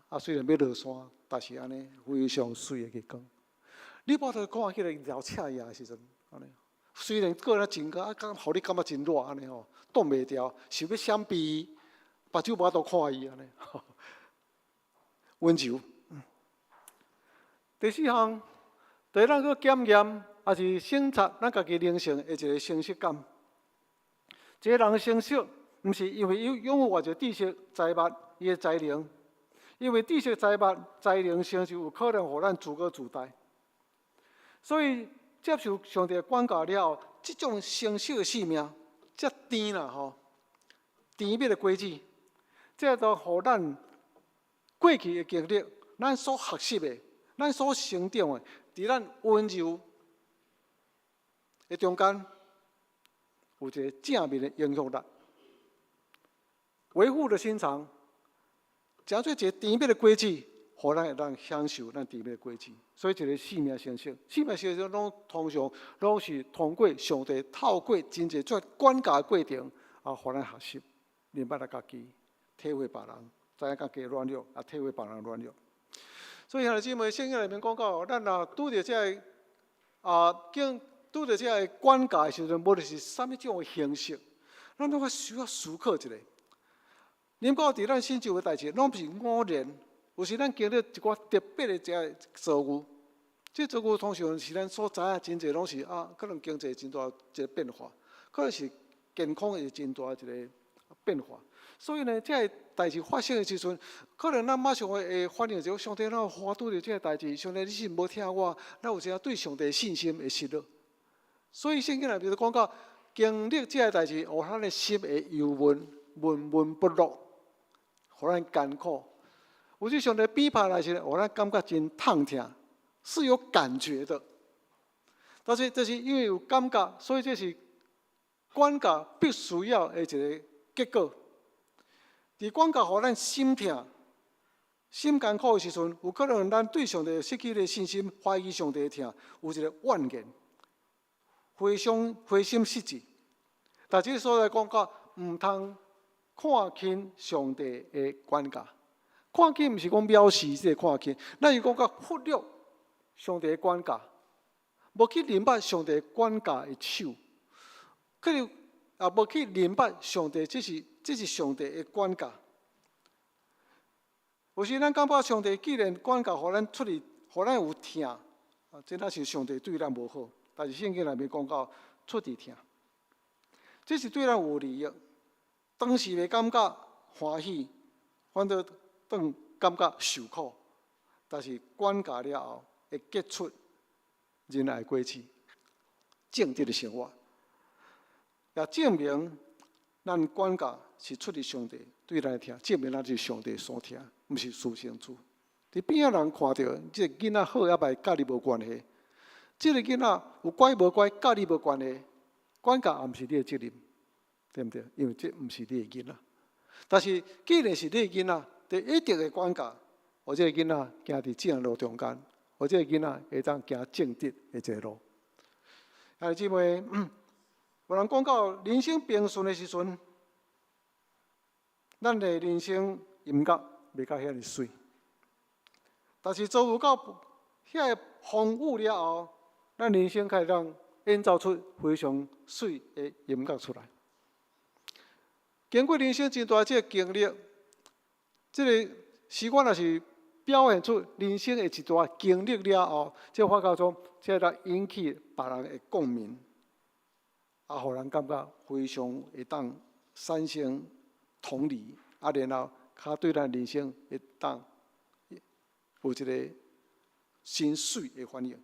啊，雖然欲落山，但是按呢非常媠的光。你無法度看彼个日頭赤炎的時陣，按呢。雖然過了真高，啊，敢予你感覺真熱按呢吼，擋袂牢，想欲閃避，目睭無法度看伊按呢。溫柔。第四項，就是咱去檢驗，抑是省察咱家己靈性的一個成熟感。一個人成熟，毋是因為擁有偌濟知識財物，伊的才能，因為知識財物才能成就有可能予咱自高自大。所以接受上帝的管教了後，這種成熟的生命，遮甜啦吼，甜蜜的果子，這都予咱過去的經歷，咱所學習的，咱所成長的，佇咱溫柔的中間，有一個正面的影響力。為父的心腸，成做一個甜蜜的果子，予咱會當享受咱甜蜜的果子。所以一个生命成熟，生命成熟攏通常攏是通過上帝透過真濟這管教的過程，啊，予咱學習，明白咱家己，體會別人，知影家己軟弱，啊，體會別人軟弱。所以兄弟姊妹，聖經內面講到，咱若拄著這个啊，經拄著這个管教的時陣，無論是啥物種的形式，咱攏愛需要思考一下。臨到佇咱身上的代誌，攏毋是偶然，有時咱經歷一寡特別的這个遭遇，這遭遇通常是咱所知影真濟攏是啊，可能經濟真大一個變化，可能是健康會真大一個變化。所以呢，這個代誌發生的時陣，可能咱馬上會反應就上帝哪有予我拄著這個代誌？上帝你是無疼我？咱有時對上帝信心會失落。所以聖經內面就講到，經歷這個代誌，予咱的心會憂悶，悶悶不樂，予咱艱苦。有時上帝鞭拍來時，予咱感覺真痛疼，是有感覺的。但是這是因為有感覺，所以這是管教必須要的一個結果。佇管教予咱心疼、心艱苦的時陣，有可能咱對上帝失去的信心，懷疑上帝的疼，有一個怨言，灰心灰心失志。但這個所在講到，毋通看輕上帝的管教。看輕毋是講藐視這個看輕，咱是講到忽略上帝的管教，無去明白上帝管教的手，可能也無去明白上帝這是上帝的管教。有時咱感覺上帝既然管教，予咱出去，予咱有疼，啊，這若是上帝對咱無好。但是聖經內面講到出佇疼，這是對咱有利益。當時袂感覺歡喜，反倒當感覺受苦。但是管教了後，會結出仁愛果子，正直的生活，也證明咱管教是出自上帝對咱的疼，證明咱是上帝所疼，毋是私生子。佇邊仔人看著這個囡仔好抑䆀，佮你無關係。這個囡仔有乖無乖，佮你無關係。管教也毋是你的責任，對毋對？因為這毋是你的囡仔。但是既然是你的囡仔，就一定會管教，予這個囡仔行佇正路中間，予這個囡仔會當行正直的這個路。兄弟姊妹，有人講到人生平順的時陣，咱的人生音樂袂甲遐爾媠。但是遭遇到遐个風雨了後，咱人生才會當演奏出非常媠的音樂出來。經過人生真大這個經歷，這個詩歌若是表現出人生的一段經歷了後，這發覺講，這會引起別人的共鳴，啊，予人感覺非常會當產生同理，啊，然後較對咱人生會當有一個真媠的反應。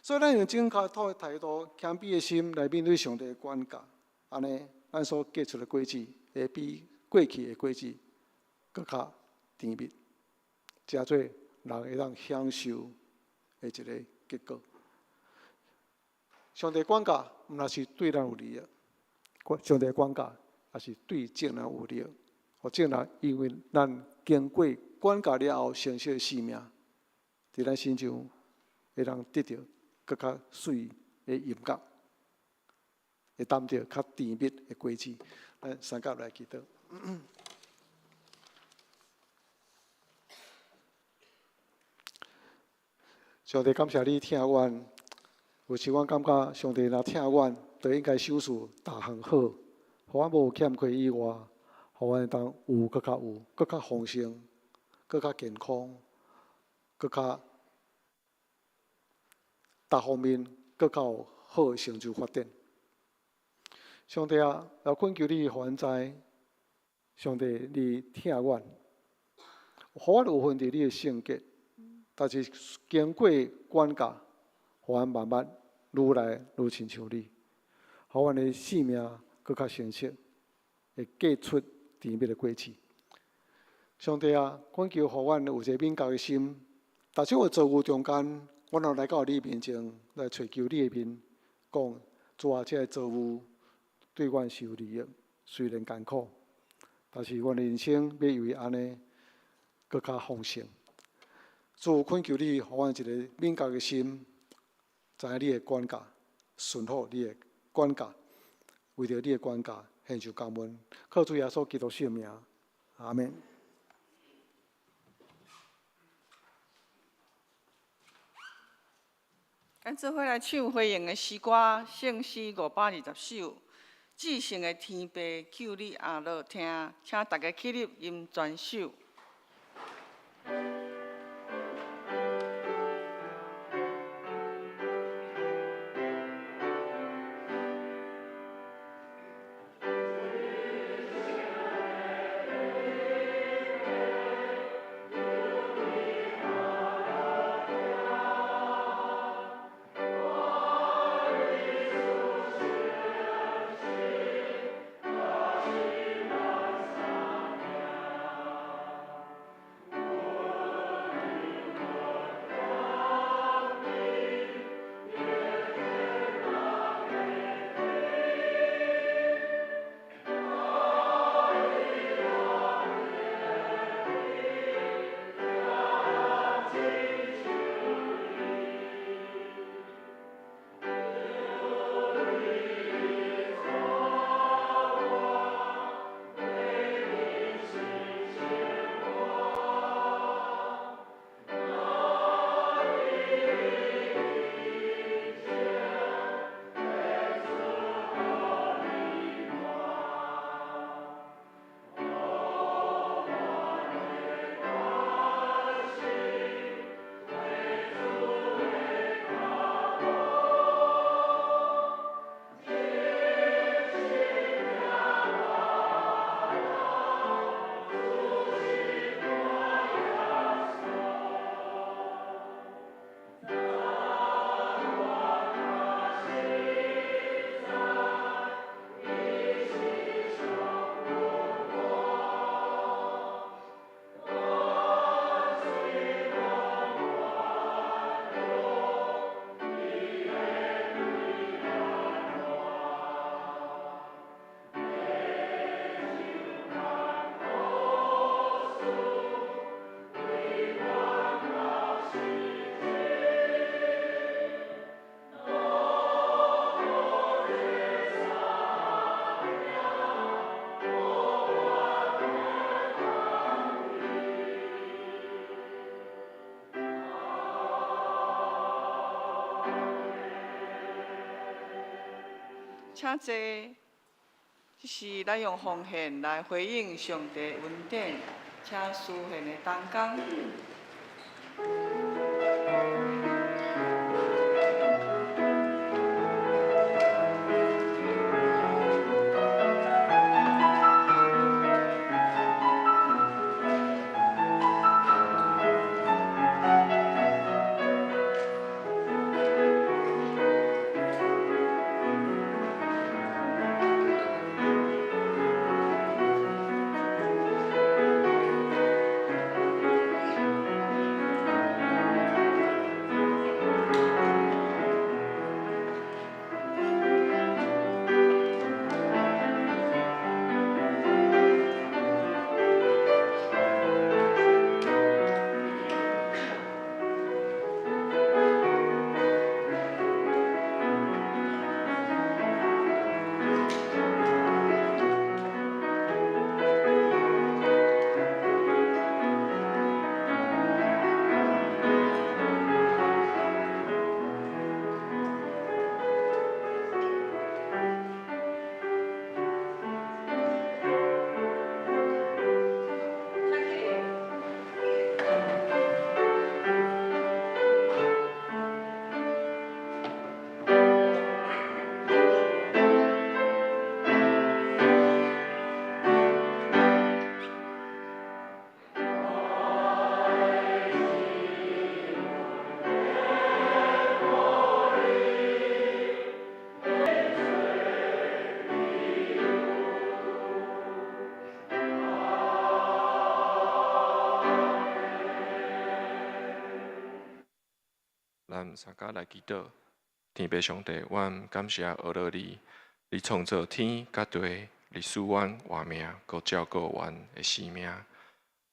所以，咱用正確的態度、謙卑的心來面對上帝的管教，按呢，咱所結出的果子會比過去的果子閣較甜蜜，誠做人會當享受的一個結果。上帝管教毋但是對咱有利益，上帝管教也是對眾人有利益。予眾人因為咱經過管教了後，成熟的生命，佇咱身上會當得著閣較媠的音樂，會擔著較甜蜜的果子。咱三甲來祈禱。上帝感謝你疼阮，有時阮感覺上帝若疼阮，就應該賞賜逐項好，予阮無有欠缺以外，予阮會當有閣較有，閣較豐盛，閣較健康，閣較逐方面閣較有好的成就發展。上帝啊，也懇求你，予阮知，上帝你疼阮，予阮有份佇你的聖潔，但是經過管教，予阮慢慢愈來愈親像你，予阮的生命閣較成熟，會結出甜蜜的果子。上帝啊，懇求予阮有一個敏覺的心，逐種的遭遇中間，阮若來到你面前來揣求你的面，講主啊，這个遭遇對阮是有利益，雖然艱苦，但是阮的人生欲因為按呢閣較豐盛，主懇求你，予阮一个敏覺的心，知影你的管教，順服你的管教，為著你的管教，獻上感恩。靠主耶穌基督聖名，阿們。咱做伙來唱回應的詩歌，聖詩520首，至聖的天父求你阿樂聽，請大家起立吟全首。請坐，這是咱用奉獻來回應上帝恩典，請司獻的同工。咱三家來祈禱，天父上帝，阮感謝阿樂你，你創造天佮地，你賜阮活命，閣照顧阮的生命。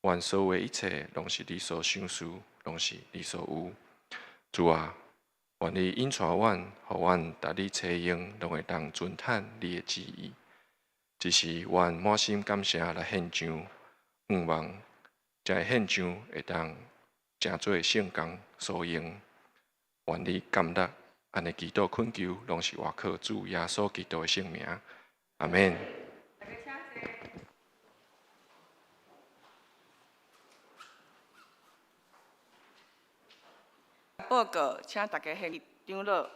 阮所有的一切，攏是你所賞賜，攏是你所有。主啊，願你引帶阮，予阮逐日齊閒，攏會當遵趁你的旨意。這是阮滿心感謝來獻上，向望這个獻上會當成做聖工所用。願你感納，按呢祈禱懇求，攏是倚靠主耶穌基督的聖名。阿們。報告，請大家獻長老。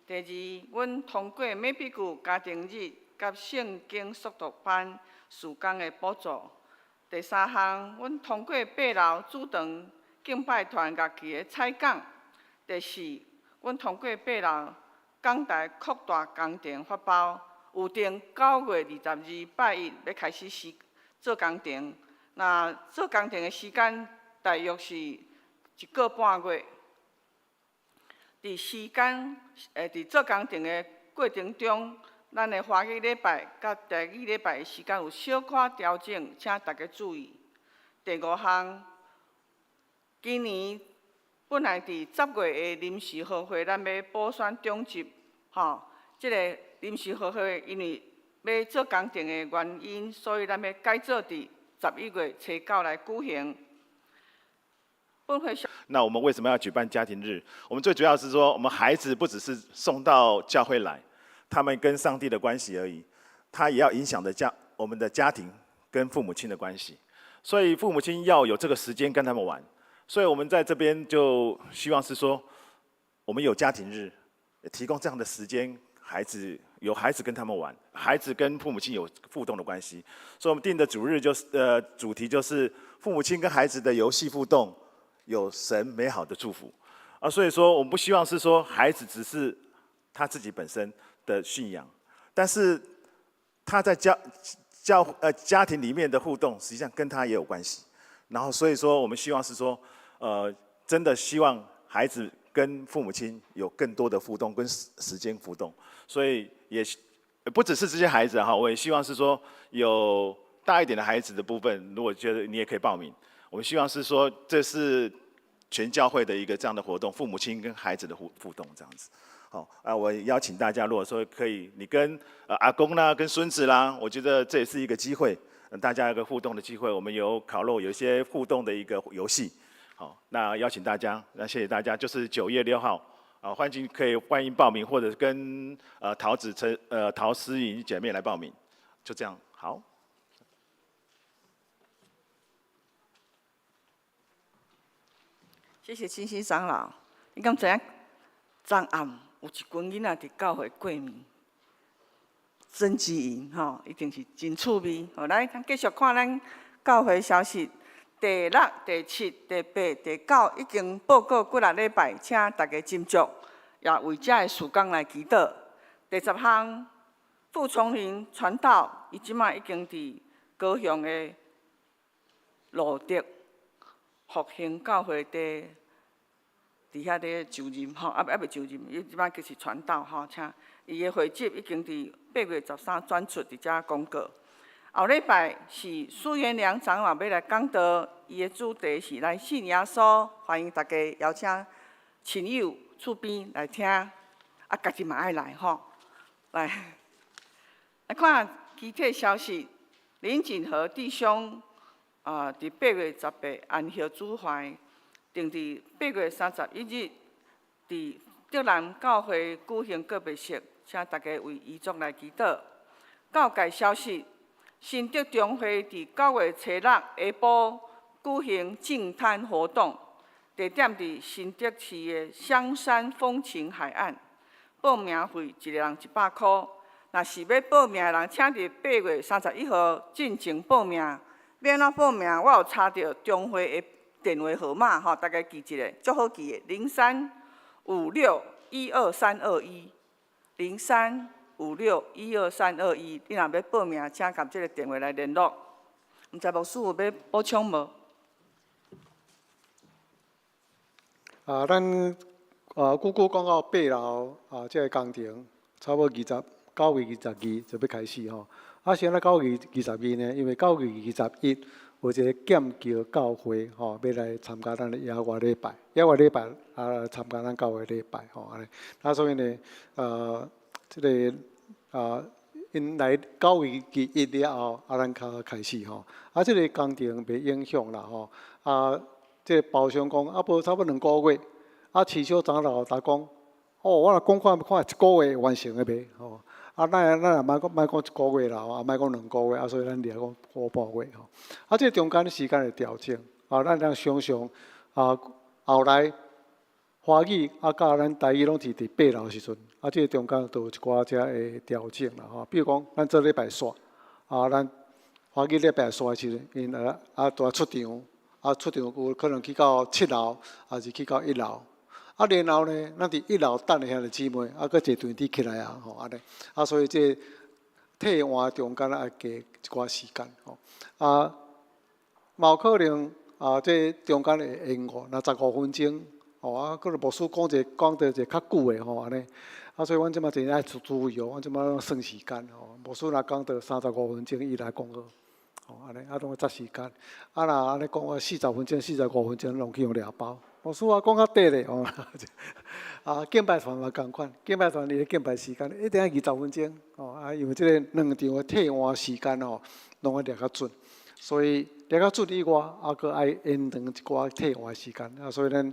第二，阮通過美比谷家庭日佮聖經速讀班事工的補助。第三項，阮通過八樓主堂敬拜團樂器的採講。第四，阮通過八樓講台擴大工程發包，有定9月22拜一欲開始施做工程。若做工程的時間大約是一個半月。佇時間，佇做工程的過程中，咱的華語禮拜佮台語禮拜的時間有小可調整，請大家注意。第五項，今年本來佇10月的臨時合會，咱欲補選長執，吼，這个臨時合會因為欲做工程的原因，所以咱欲改做佇11月初9來舉行。那我們為什麼要舉辦家庭日？我們最主要是說，我們孩子不只是送到教會來，他們跟上帝的關係而已，他也要影響的家我們的家庭跟父母親的關係。所以父母親要有這個時間跟他們玩。所以我們在這邊就希望是說，我們有家庭日，提供這樣的時間，孩子有孩子跟他們玩，孩子跟父母親有互動的關係。所以我們定的主日就是主題就是父母親跟孩子的遊戲互動。有神美好的祝福，啊，所以說我們不希望是說孩子只是他自己本身的信仰，但是他在家教家庭裡面的互動，實際上跟他也有關係。然後所以說我們希望是說，真的希望孩子跟父母親有更多的互動跟時間互動。所以也不只是這些孩子哈，我也希望是說有大一點的孩子的部分，如果覺得你也可以報名。我們希望是說，這是全教會的一個這樣的活動，父母親跟孩子的互動這樣子。好，啊，我邀請大家，如果說可以，你跟阿公啦，跟孫子啦，我覺得這也是一個機會，大家一個互動的機會。我們有烤肉，有一些互動的一個遊戲。好，那邀請大家，那謝謝大家，就是9月6號，啊，歡迎可以歡迎報名，或者跟桃子陳陶思穎姐妹來報名，就這樣，好。謝謝清新長老。你敢知影？昨暗有一群囡仔佇教會過暝，曾志穎吼，一定是真趣味。好，來，咱繼續看咱教會消息。第六、第七、第八、第九已經報告幾若禮拜，請大家斟酌，也為這个事工來祈禱。第十項，傅崇林傳道，伊這擺已經佇高雄的路德復興教會佇佇遐咧就任吼，猶未就任，伊這擺其實傳道吼，請伊的會籍已經佇8月13轉出佇遮公告。後禮拜是蘇元良長老欲來講道，伊的主題是來信耶穌，歡迎大家邀請親友厝邊來聽，啊，家己嘛愛來吼。來，來看其他消息，林錦和弟兄啊，佇8月18安息主懷，定佇8月31日佇竹南教會舉行告別式，請大家為遺族來祈禱。教界消息，新竹中會佇9月初六下晡舉行淨灘活動，地點佇新竹市的香山風情海岸，報名費一个人100箍。若是欲報名的人，請佇8月31號進前報名。欲按怎報名？我有查著中會的電話號碼吼，大家記一下，足好記的，03-561-2321，03-561-2321。你若欲報名，請共這个電話來聯絡。毋知牧師有欲補充無？啊，咱啊，久久講到八樓啊，這个工程差不多9月22就欲開始吼。啊，是按怎9月22呢？因為9月21有一个劍橋教會吼，欲來參加咱的野外禮拜，野外禮拜啊，參加咱教會禮拜吼，按呢。啊，所以呢，這个啊，𪜶來9月21了後，啊，咱較開始吼。啊，這个工程袂影響啦吼。啊，這个包商講啊，無差不多2個月。啊，市小長老就講，哦，我若講看看一個月完成的袂吼。啊，咱也莫講莫講一個月啦，啊，莫講2個月，啊，所以咱掠講個半月吼。啊，這中間時間的調整，啊，咱通想像啊，後來華語啊，佮咱台語攏是佇八樓時陣，啊，這中間都有一寡遮的調整啦吼。比如講，咱做禮拜煞，啊，咱華語禮拜煞的時陣，𪜶啊啊都愛出場，啊出場有可能去到七樓，抑是去到一樓。啊，然後呢，咱佇一樓等的兄弟姊妹，啊，閣坐電梯起來啊，吼，按呢，啊，所以這替換中間愛加一寡時間，吼，啊，嘛有可能啊，這中間會延誤，若15分鐘，吼，啊，可能牧師講一个講著一个較久的吼，按呢，啊，所以阮這馬真愛注意哦，阮這馬攏算時間吼，牧師若講著35分鐘，伊來講好，吼，按呢，啊，攏愛紮時間，啊，若按呢講啊，40分鐘、45分鐘，攏去予掠包。牧師啊，講較短咧，吼，啊，敬拜團嘛仝款，敬拜團伊的敬拜時間一定愛20分鐘，吼，啊，因為這个兩場的替換時間吼，攏愛掠較準，所以掠較準以外，啊，閣愛延長一寡替換時間，啊，所以咱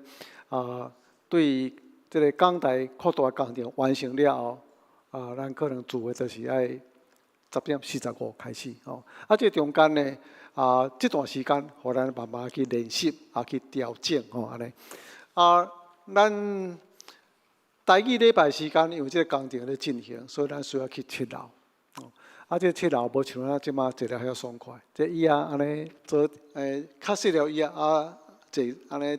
啊，對這个講台擴大工程完成了後，啊，咱可能做的就是愛10點45開始，吼，啊，這中間呢，啊，這段時間，予咱慢慢去練習，啊，去調整，吼，按呢。啊，咱台語禮拜時間，因為這个工程咧進行，所以咱需要去七樓。哦，啊，這七樓無像咱這馬坐了遐爽快，這椅仔按呢做，較細條椅仔啊，坐按呢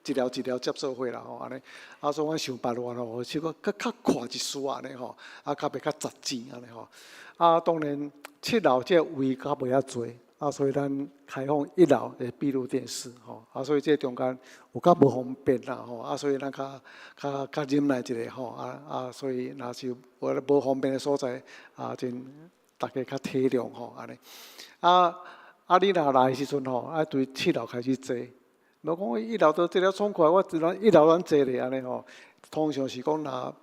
一條一條接做伙啦，吼，按呢。啊，所以阮想辦法吼，小可閣較闊一絲按呢吼，啊，較袂較雜錢按呢吼。啊，當然七樓這個位較袂遐濟。啊，所以咱開放一樓的閉路電視吼，啊，所以這中間有較無方便啦吼，啊，所以咱較較較忍耐一下吼，啊啊，所以若是無無方便的所在，啊，真大家較體諒吼，按呢。啊啊，你若來的時陣吼，愛對七樓開始坐，無講一樓都坐了爽快，我只能一樓咱坐咧按呢吼。通常是講若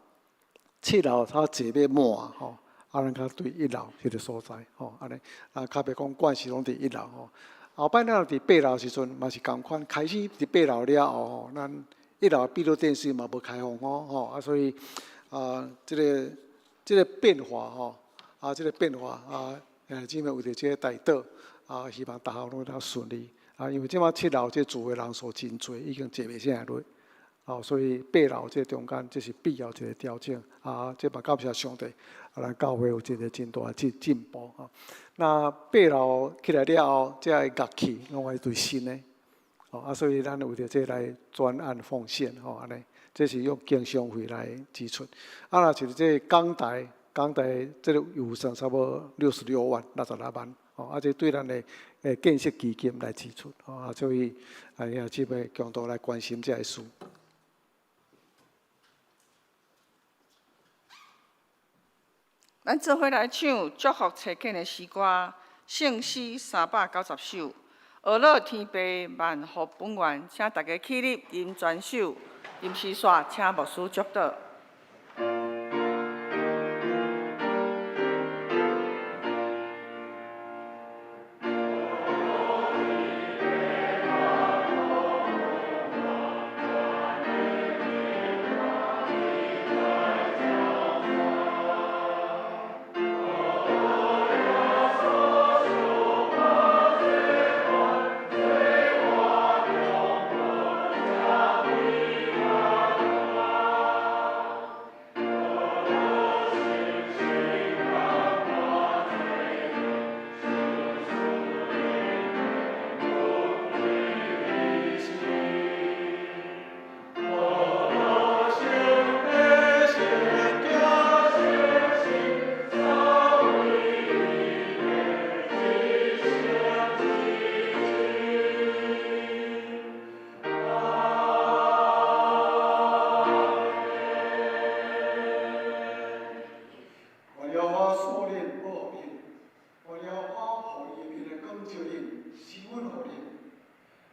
七樓較坐欲滿吼。啊，咱較對一樓彼个所在，吼，按呢，啊，較袂講慣勢攏佇一樓吼。後擺咱若佇八樓時陣嘛是仝款，開始佇八樓了後吼，咱一樓閉路電視嘛無開放吼，吼，啊，所以啊，這个變化吼，啊，這个變化啊，兄姊妹為著這个代禱，啊，希望逐項攏會當順利。啊，因為這馬七樓這住的人數真濟，已經坐袂啥落。哦，所以八樓這中間這是必要一个調整，啊，這嘛感謝上帝，啊，咱教會有一个真大的進進步吼。那八樓起來了後，這个樂器攏愛對新的，哦，啊，所以咱為著這來專案奉獻吼，按呢，這是用經常費來支出。啊，若是這講台，講台這个預算差不多66萬，66萬，哦，啊，這對咱的建設基金來支出，哦，啊，所以啊，兄姊妹共同來關心這个事。咱做伙來唱祝福冊簡的詩歌，聖詩390首。呵咾天父萬福本源，請大家起立，吟全首。臨時煞，請牧師祝禱。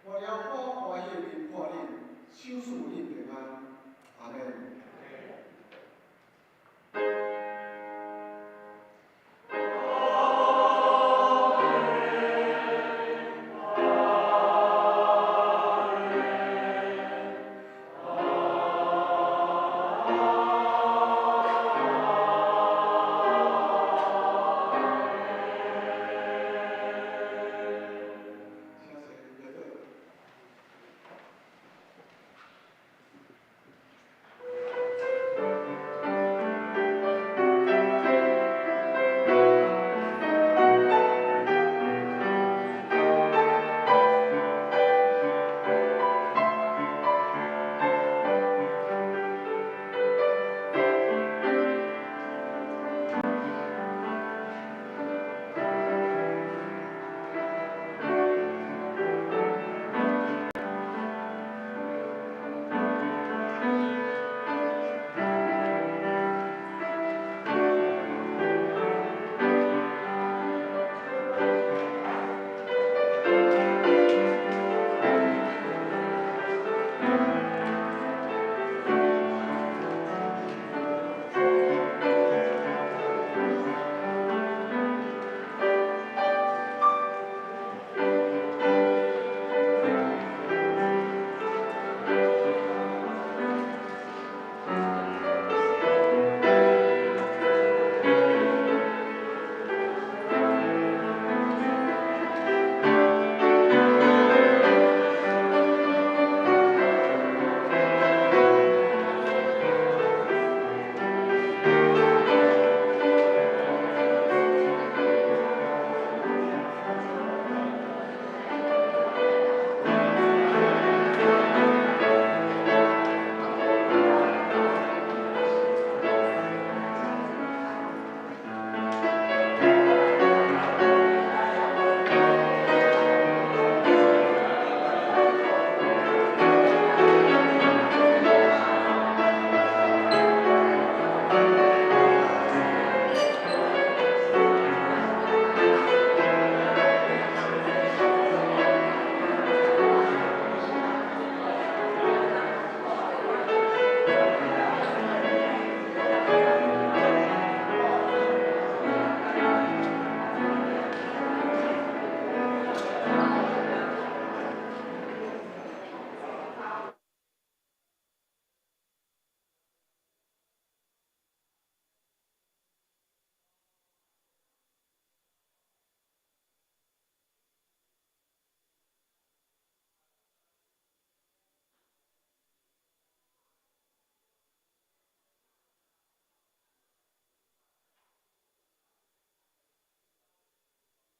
願耶和華歡喜的面看恁，賞賜恁平安。阿門。